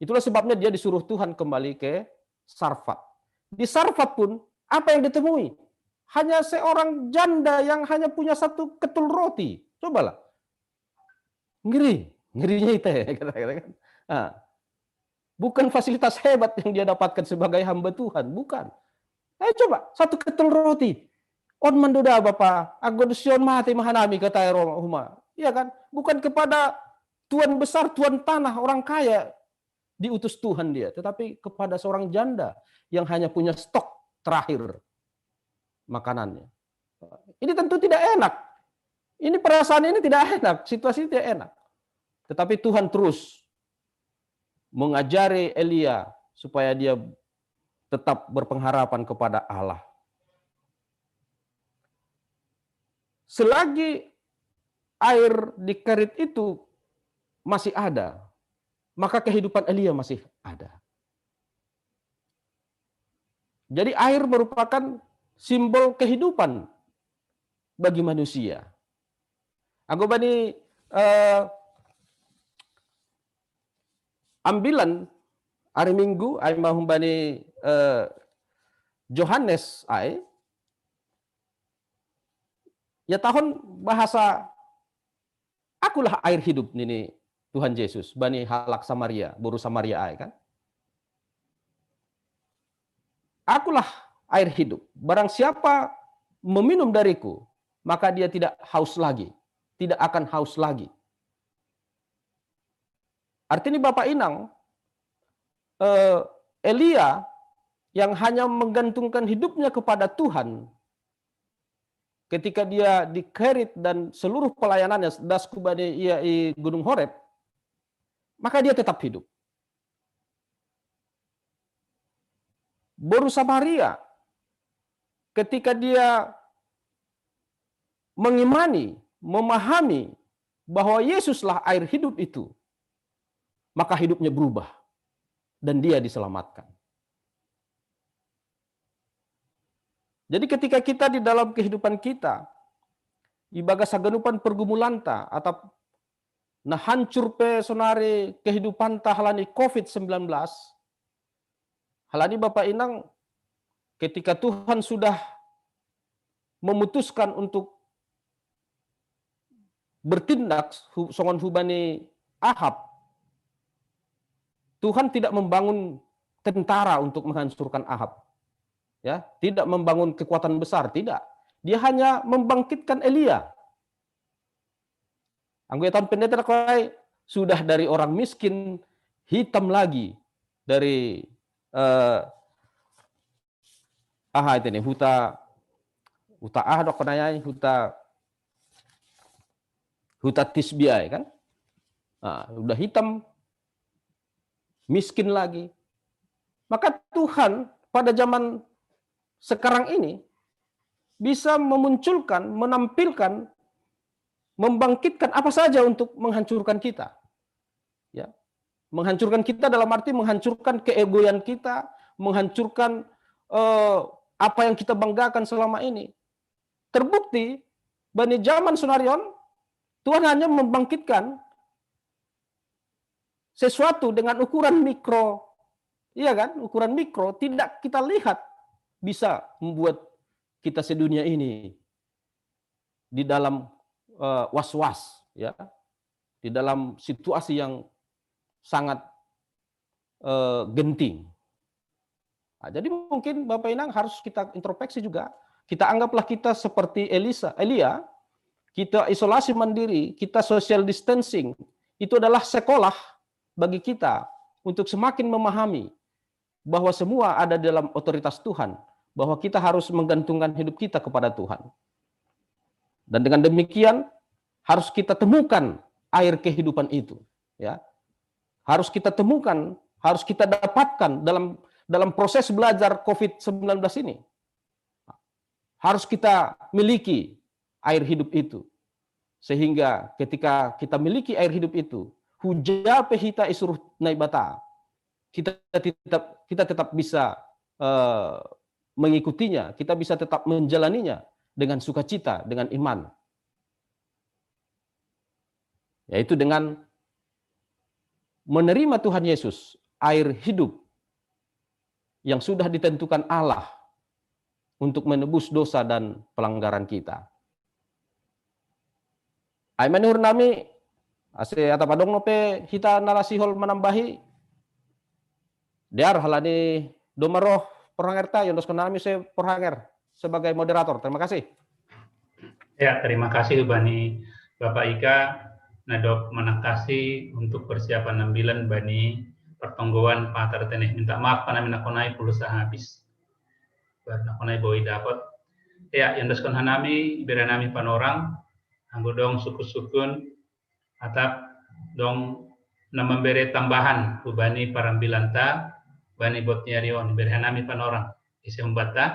Itulah sebabnya dia disuruh Tuhan kembali ke Sarfat. Di Sarfat pun apa yang ditemui? Hanya seorang janda yang hanya punya satu ketul roti. Cobalah. Ngeri, ngerinya itu ya, kata-kata kan. Nah, bukan fasilitas hebat yang dia dapatkan sebagai hamba Tuhan, bukan. Ayo coba, satu ketul roti. On mandoda bapa, ago dusion mati mahanami kata Roma huma. Iya kan? Bukan kepada tuan besar, tuan tanah, orang kaya diutus Tuhan dia, tetapi kepada seorang janda yang hanya punya stok terakhir makanannya. Ini tentu tidak enak. Ini perasaan ini tidak enak, situasi tidak enak. Tetapi Tuhan terus mengajari Elia supaya dia tetap berpengharapan kepada Allah. Selagi air di kerit itu masih ada, maka kehidupan Elia masih ada. Jadi air merupakan simbol kehidupan bagi manusia. Aku bani eh, ambilan hari Minggu, ai mahum bani eh, Johannes ai, ya tahun bahasa akulah air hidup nini Tuhan Yesus bani halak Samaria, boru Samaria ai kan. Akulah air hidup. Barang siapa meminum dariku, maka dia tidak haus lagi, tidak akan haus lagi. Artinya Bapak Inang, eh, Elia yang hanya menggantungkan hidupnya kepada Tuhan, ketika dia di Kerit dan seluruh pelayanannya, dasku bani ia i Gunung Horeb, maka dia tetap hidup. Boru Samaria, ketika dia mengimani, memahami bahwa Yesuslah air hidup itu, maka hidupnya berubah dan dia diselamatkan. Jadi ketika kita di dalam kehidupan kita, ibaga saganupan pergumulanta atau nah hancur pe sonari kehidupanta halani covid sembilan belas, halani Bapak Inang, ketika Tuhan sudah memutuskan untuk bertindak songon hubani Ahab, Tuhan tidak membangun tentara untuk menghancurkan Ahab. Ya, tidak membangun kekuatan besar, tidak. Dia hanya membangkitkan Elia. Anggo ia tahun pendeta sudah dari orang miskin hitam lagi dari eh, aha itu nih huta huta ah dok penayai huta huta tisbiai kan. Nah, udah hitam, miskin lagi. Maka Tuhan pada zaman sekarang ini bisa memunculkan, menampilkan, membangkitkan apa saja untuk menghancurkan kita. Ya. Menghancurkan kita dalam arti menghancurkan keegoan kita, menghancurkan eh, apa yang kita banggakan selama ini. Terbukti bani zaman sonari on Tuhan hanya membangkitkan sesuatu dengan ukuran mikro iya kan, ukuran mikro tidak kita lihat bisa membuat kita sedunia ini di dalam uh, was-was, ya, di dalam situasi yang sangat uh, genting. Nah, jadi mungkin Bapak Inang harus kita introspeksi juga. Kita anggaplah kita seperti Elisa, Elia, kita isolasi mandiri, kita social distancing, itu adalah sekolah bagi kita untuk semakin memahami bahwa semua ada dalam otoritas Tuhan, bahwa kita harus menggantungkan hidup kita kepada Tuhan. Dan dengan demikian harus kita temukan air kehidupan itu, ya. Harus kita temukan, harus kita dapatkan dalam dalam proses belajar covid sembilan belas ini. Harus kita miliki air hidup itu. Sehingga ketika kita miliki air hidup itu, huja pehita isuruh naibata, kita tetap kita tetap bisa uh, mengikutinya, kita bisa tetap menjalaninya dengan sukacita, dengan iman. Yaitu dengan menerima Tuhan Yesus, air hidup yang sudah ditentukan Allah untuk menebus dosa dan pelanggaran kita. Ai manuhur nami, ase atap adong nope hita nalasihol manambahi, dear halani domaroh porhanger ta, yondos konami se porhanger sebagai moderator. Terima kasih. Ya, terima kasih Bani Bapak Ika nadok manakasi untuk persiapan nambilan Bani pertonggoan patar teneh. Minta maaf karena mina konai pulsa habis. Karena konai boi dapat. Ya, yondos konami, bira nami panorang, anggo dong sukun-sukun, atap dong na membere tambahan hubani parambilan ta, Bani bot ni ari on, bere nami panorang. Ise umbat ta?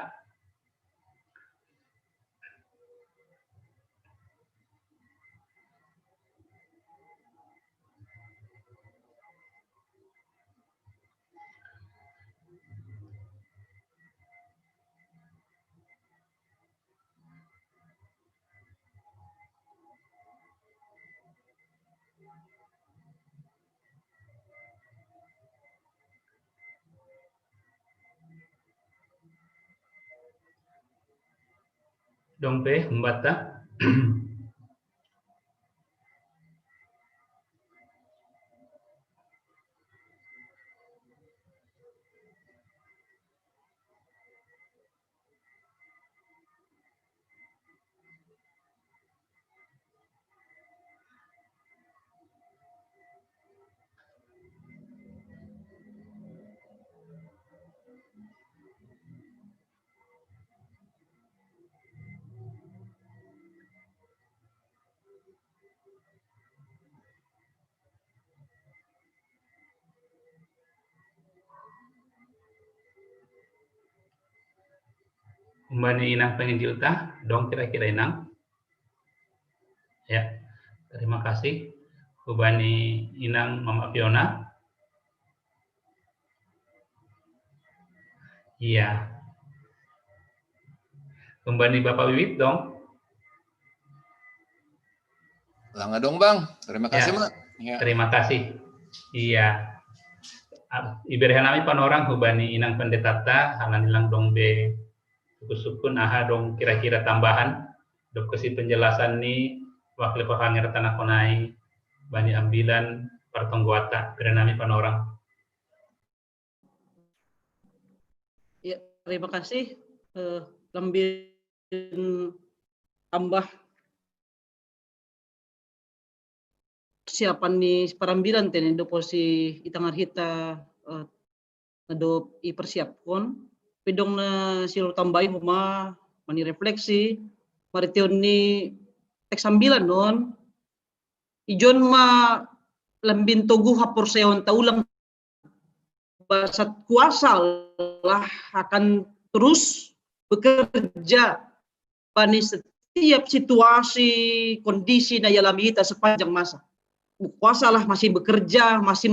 Dong pe umbat ta? Umbani inang penginjil ta, dong kira-kira inang. Ya, terima kasih. Umbani inang Mama Fiona. Iya. Umbani Bapak Wiwit dong. Langa dong Bang. Terima kasih, ya. Mak. Ya. Terima kasih. Iya. Iberhan nami panorang hubani inang pendeta ta, halani lang dong be sukun-sukun aha dong kira-kira tambahan, dok kesi penjelasan ni wakil pahanger ta na konai, bani ambilan partonggoan ta, iberhan nami panorang. Ya, terima kasih. Eh, lambin tambah persiapan ni parambilan tene dopo si itang arhita eh, nadop i persiapkon. Pedong na silo tambai homa mani refleksi, marition ni teks ambilan non, ijon ma lambin toguh haporseon taulang basat kuasa lah akan terus bekerja bani setiap situasi kondisi na ialami kita sepanjang masa. Kuasa lah masih bekerja, masih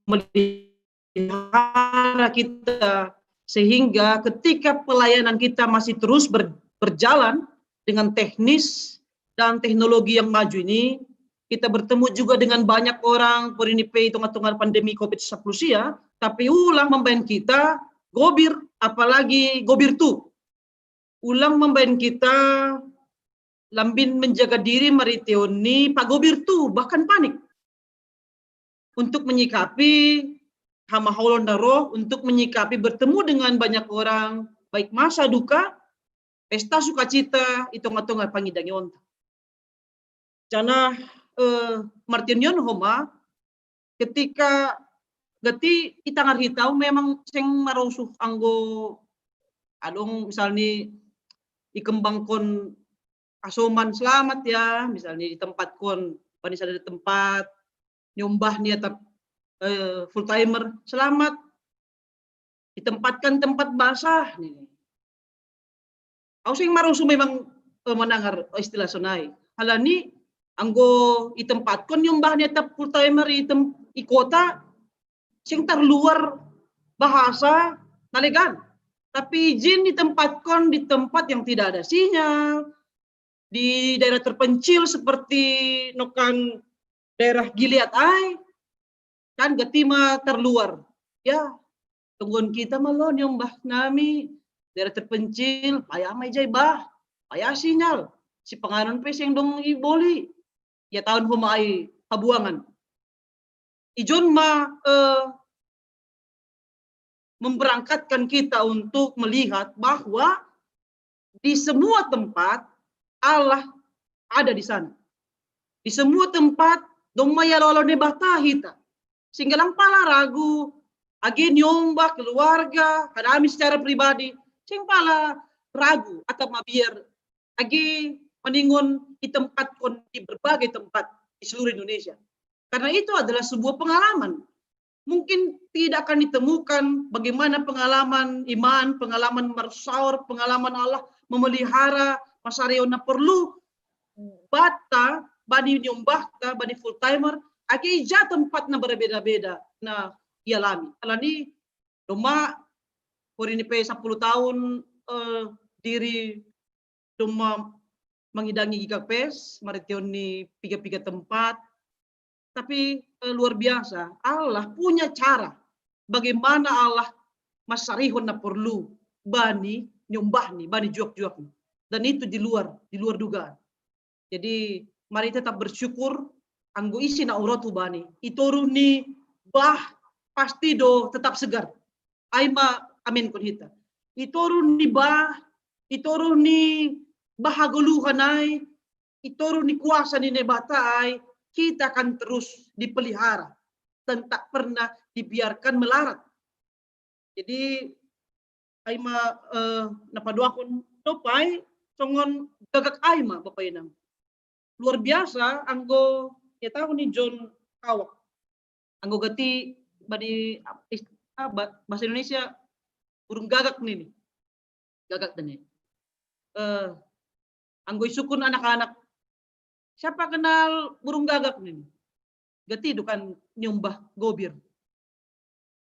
memelihara kita, sehingga ketika pelayanan kita masih terus ber, berjalan dengan teknis dan teknologi yang maju ini, kita bertemu juga dengan banyak orang, pori ni pe i tonga-tonga pandemi covid sepuluh sia, tapi ulang mambaen kita gobir, apalagi gobir tu. Ulang mambaen kita lambin menjaga diri mariteon ni pagobir tu, bahkan panik. Untuk menyikapi hamaolon na ro, untuk menyikapi bertemu dengan banyak orang, baik masa duka, pesta sukacita, i tonga-tonga pangidangionta. Janah, eh, mariteon ni homa, ketika gati i tangar hita memang seng marosuh anggo adong misalni ikembangkon asoman selamat ya, misalni itempatkon bani sada tempat, niombah ni atap, eh, full timer selamat, ditempatkan tempat basah ni. Au seng marosuh memang, eh, manangar, eh, istilah sonai. Alani anggo itempatkon niombah ni atap full timer i tem-, i kota, seng tarluar bahasa na legal. Tapi izin ditempatkon di tempat yang tidak ada sinyal, di daerah terpencil seperti nokan daerah Gilead ai, kan gati ma tarluar. Ya, tungguan kita ma lo niombah nami, daerah terpencil, paya ma ijai bah, paya sinyal, sipanganon pe seng dong i boli, ya taon homa ai habuangan. Ijon ma, eh, memberangkatkan kita untuk melihat bahwa di semua tempat Allah ada di sana. Di semua tempat dong ma ialo-alo Naibata hita. Sehingga lang pala ragu, age niombah keluarga, kan ami secara pribadi, seng pala ragu atap mabiar age maningon itempatkon di berbagai tempat di seluruh Indonesia. Karena itu adalah sebuah pengalaman. Mungkin tidak akan ditemukan bagaimana pengalaman iman, pengalaman marsaor, pengalaman Allah memelihara, marsarihon na porlu banta, bani niombahta, bani full timer, age ija tempat na berbeda-beda na ialami. Alani domma pori ni pe sapuluh tahun, eh, diri domma mangidangi Gagak Fest, mariteon ni piga-piga tempat. Tapi, eh, luar biasa, Allah punya cara bagaimana Allah marsarihon na porlu bani niombahni, bani juak-juakni. Dan itu di luar, di luar dugaan. Jadi mari tetap bersyukur, anggo ise na hurotu bani. I toruh ni bah pasti do tetap segar. Ai ma amenkon hita. I toruh ni bah, i toruh ni bah hagoluhan ai, i toruh ni kuasa ni Naibata ai, kita akan terus dipelihara dan tak pernah dibiarkan melarat. Jadi ai ma, eh, na paduahon dope ai songon gagak ai ma Bapa Inang. Luar biasa anggo ia tahu ni John Kawak. Anggo gati bani, ah, bahasa Indonesia burung gagak nini. Gagak tene. Eh, anggo isungkun anak-anak, siapa kenal burung gagak nini? Gati do kan niombah gobir.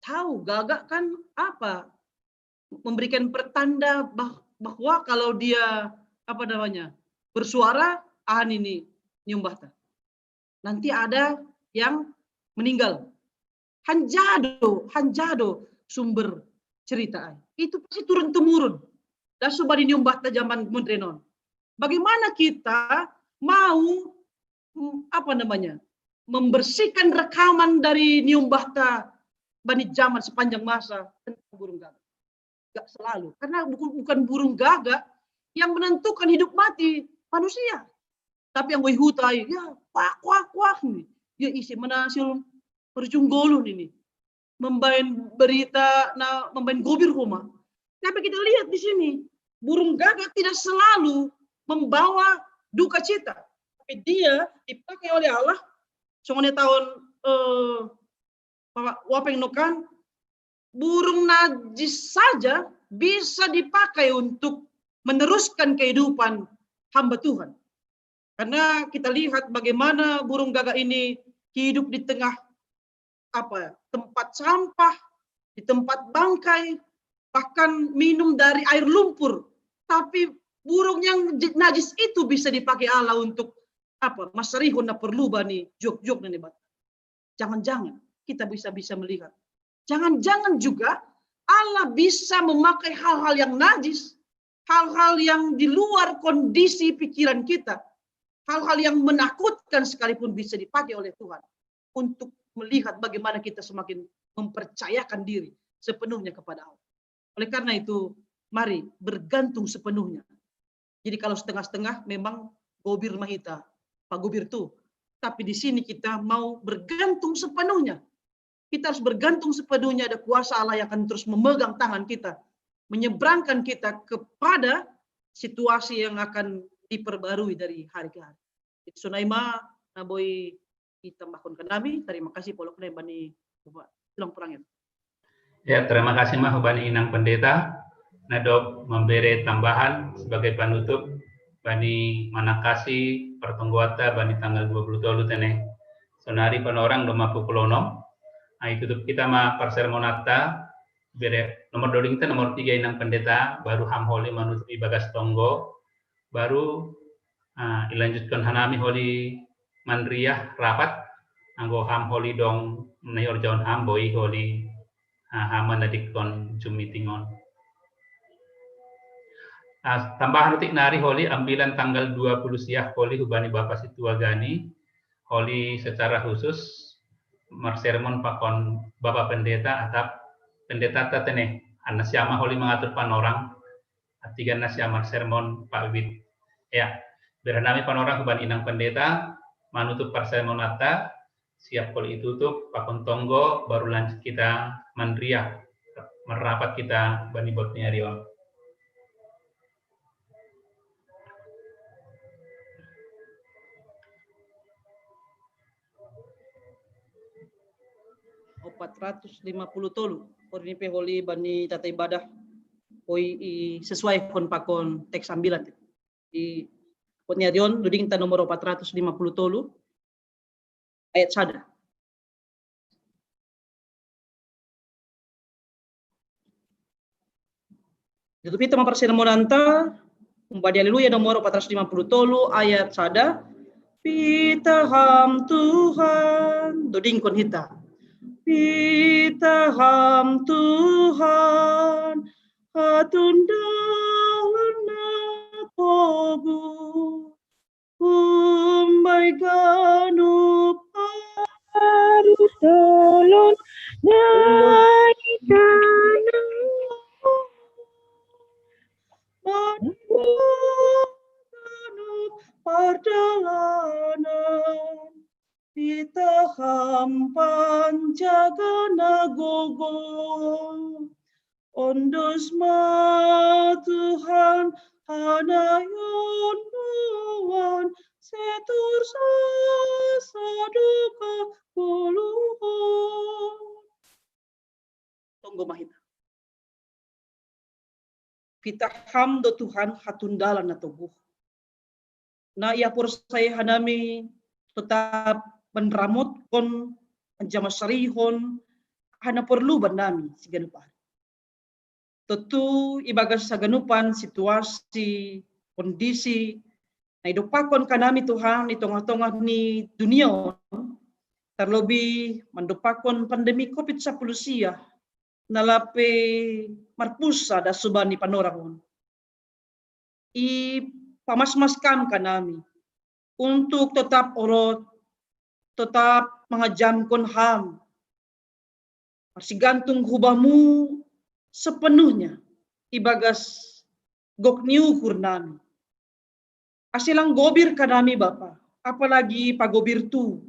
Tahu gagak kan apa? Memberikan pertanda bah, bahwa kalau dia apa namanya bersuara, ah ini niombahta. Nanti ada yang meninggal. Hanjado, hanjado sumber cerita. Itu pasti turun temurun. Dan sudah di niombahta zaman modern on. Bagaimana kita mau, mm, apa namanya, membersihkan rekaman dari niombahta bani zaman sepanjang masa tentang burung gagak? Gak selalu, karena bukan, bukan burung gagak yang menentukan hidup mati manusia. Tapi anggo i huta, ya kuak kuak kuak ni, ya ise ma na siul berjunggolu nini, membaen berita na membaen gobir homa. Tapi kita lihat di sini, burung gagak tidak selalu membawa duka cita. Tapi dia dipakai oleh Allah. Songon i taon, eh, Wapeng nokan, burung najis saja bisa dipakai untuk meneruskan kehidupan hamba Tuhan. Karena kita lihat bagaimana burung gagak ini hidup di tengah apa, tempat sampah, di tempat bangkai, bahkan minum dari air lumpur. Tapi burung yang najis itu bisa dipakai Allah untuk apa, masarihon na perlu bani juak-juak na ni Debata. Jangan-jangan kita bisa-bisa melihat. Jangan-jangan juga Allah bisa memakai hal-hal yang najis, hal-hal yang di luar kondisi pikiran kita, hal-hal yang menakutkan sekalipun bisa dipakai oleh Tuhan untuk melihat bagaimana kita semakin mempercayakan diri sepenuhnya kepada Allah. Oleh karena itu, mari bergantung sepenuhnya. Jadi kalau setengah-setengah memang gobir ma hita, pagobir tu. Tapi di sini kita mau bergantung sepenuhnya. Kita harus bergantung sepenuhnya ada kuasa Allah yang akan terus memegang tangan kita, menyeberangkan kita kepada situasi yang akan diperbarui dari hari ke hari. Jadi sonai ma na boi itambahkon kanami, terima kasih polok na bani Bapak. Tulang purang ya. Ya, terima kasih ma hubani Inang Pendeta. Na dob memberi tambahan sebagai penutup bani manangkasi pertonggoanta bani tanggal dua puluh tolu tene. Sonari panorang domma pukul onom. Nah, itutup kita ma parsermonanta. Bere nomor doding ta nomor tiga Inang Pendeta, baru ham holi manutup ibagas tonggo, baru uh, ilanjutkan hanami holi manriah rapat, anggo ham holi dong menai orjaon ham boi holi uh, ham manadikkon Zoom meeting on. Uh, tambahan utik nari holi ambilan tanggal dua puluh siah holi hubani Bapak Situa Gani, holi secara khusus marsermon pakon Bapak Pendeta atap pendeta tatene, anna siama holi mengatur panorang, atigan na siama sermon Pak Wit. Ya, beranami panorang huban Inang Pendeta, manutup parsermon atta, siap holi itutup, pakon tonggo, baru lanjut kita manriah, merapat kita bani bot ni arion. Opat ratus lima puluh tolu. Kori ni pe holi bani tata ibadah. Oi i sesuai kon pakon teks ambilan. Di kon ni arion doding ta nomor opat ratus lima puluh tolu. Ayat sada. Itu pita ma parsermonanta, umbadi Haleluya nomor opat ratus lima puluh tolu ayat sada. Pita ham Tuhan, dodingkon hita. Pita ham Tuhan, hatundalan na togu. Umbai ganup aru tolon nai tanah. Manu ganup pardalanan. Pita ham panjaga na gogo. Ondos ma Tuhan hanayon nuan setur sasaduka puluhon. Tonggo ma hita. Pita ham do Tuhan hatundalan na toguh. Na ia porsai hanami tetap manramotkon anjaha masarihon hana porlu bannami siganup ari. Tontu ibagas saganupan situasi, kondisi, na idompakkon hanami Tuhan di tongah-tongah ni dunia on, terlebih mandompakkon pandemi covid sapuluh sia, na lape marpusa da suban ni panorang on. I pamasmas kam hanami untuk tetap orot, tetap mangajamkon ham, marsigantung hubamu sepenuhnya ibagas gok ni uhur nami. Ase lang gobir hanami Bapa, apalagi pagobir tu,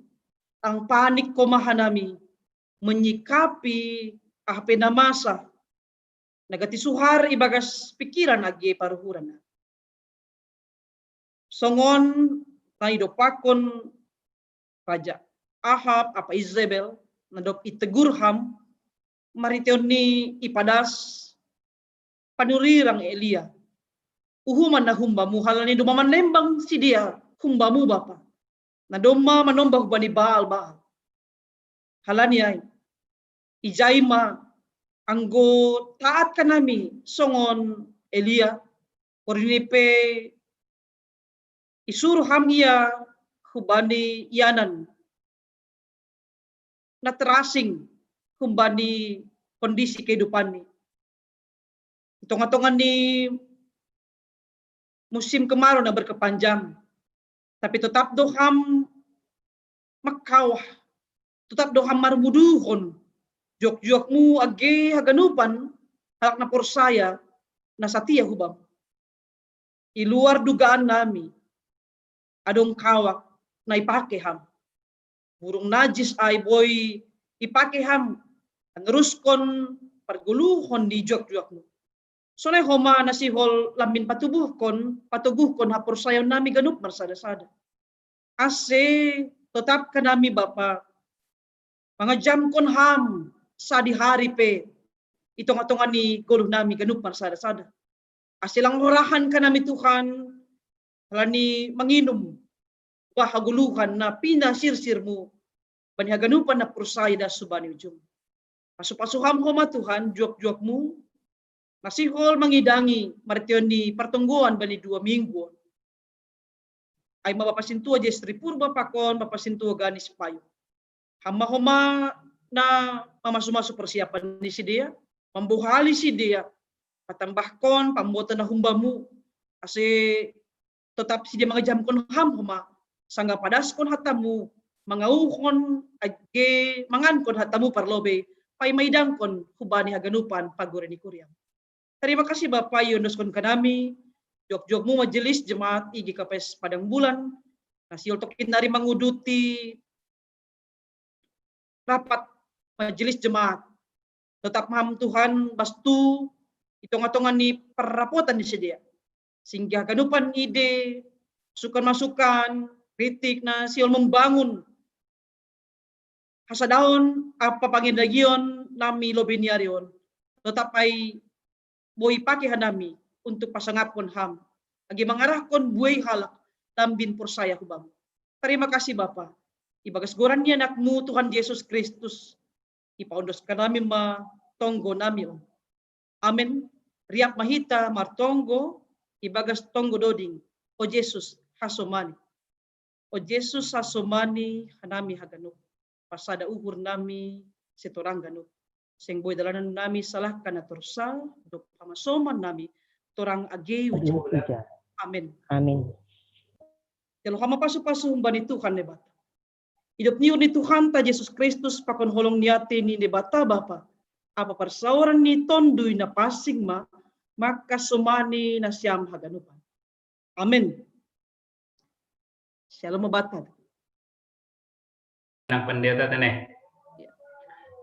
lang panik koma hanami menyikapi aha pe na masa, na gati suhar ibagas pikiran age paruhuran. Songon na idompakkon Raja Ahab apa Izebel, na dob itegur ham, marhiteon ni ipadas panurirang Elia. Uhuman na humbamu halani domma manembang sidea humbamu Bapa. Na domma manomba hubani Baal Baal. Halani ai. Ijai ma anggo taat hanami songon Elia, porini pe isuru ham ia hubani yanan na terasing hubani kondisi kehidupan ni. Di tonga-tonga ni musim kemarau na berkepanjang. Tapi tetap do ham makawah, tetap do ham marmuduhon, juak-juakmu age haganupan halak na porsaya na satia hubam. I luar dugaan nami, adong kawak na ipake ham. Burung najis ai boi ipake ham, neruskon pargoluhon ni juak-juakmu. Sonai homa na sihol lambin patubuhkon, patoguhkon haporsayaon nami ganup marsada-sada. Ase tetap kanami Bapa, mangajamkon ham sadihari pe i tonga-tonga ni goluh nami ganup marsada-sada. Ase lang horahan kanami Tuhan, halani manginum bah hagoluhan na pinasirsirmu bani haganupan na porsaya das hubani ujung. Pasu-pasu ham homa Tuhan, juak-juakmu na sihol mangidangi martion ni partonggoan bani dua minggu. Ai ma Bapa sintua Jestri Purba pakon Bapa sintua Ganis Payu. Ham ma homa na mamasu-masu persiapan ni sidea, mambohali sidea, patambahkon pambotan na humbamu, ase tetap sidea mangajamkon ham homa, sanggah padaskon hatamu, mangauhon age mangankon hatamu parlobei, pai maidangkon hubani haganupan pagure ni kuriam. Tarima kasih Bapa, iondoskon kanami juak-juakmu majelis jemaat I G K P S Padang Bulan, na sihol tokin nari manguduti rapat majelis jemaat. Tetap ham Tuhan bastu i tonga-tonga ni parrapotan ni sidea. Singgah ganupan ide, masukan-masukan, kritik na sihol membangun hasadaon ampa pangindagion nami lobei ni ari on, tetap ai boi pake hanami untuk pasangaphon ham, age mangarahkon buei halak lambin porsaya hubam. Tarima kasih Bapa. Ibagas goran ni anakmu Tuhan Jesus Kristus, ipaondos kanami ma tonggo nami on. Amen. Riap ma hita martonggo ibagas tonggo doding. O Jesus, hasomani. O Jesus, hasomani hanami haganup. Pasada uhur nami setorang ganup. Seng boi dalanan nami salahkan na torsa, dob hamasoman nami torang age uja. Amen. Amen. Jalo homa pasu-pasu humbani Tuhan Debata. Idop ni uhur ni Tuhanta Jesus Kristus pakon holong ni ate ni Debata Bapa, ampa parsaoran ni Tonduy Napansing ma, mangkasomani nasiam haganupan. Amen. Shalom Bapa. Nang pendeta tene.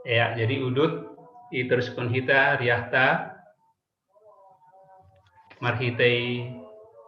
Ya, jadi udut iteruskon hita riahta marhitei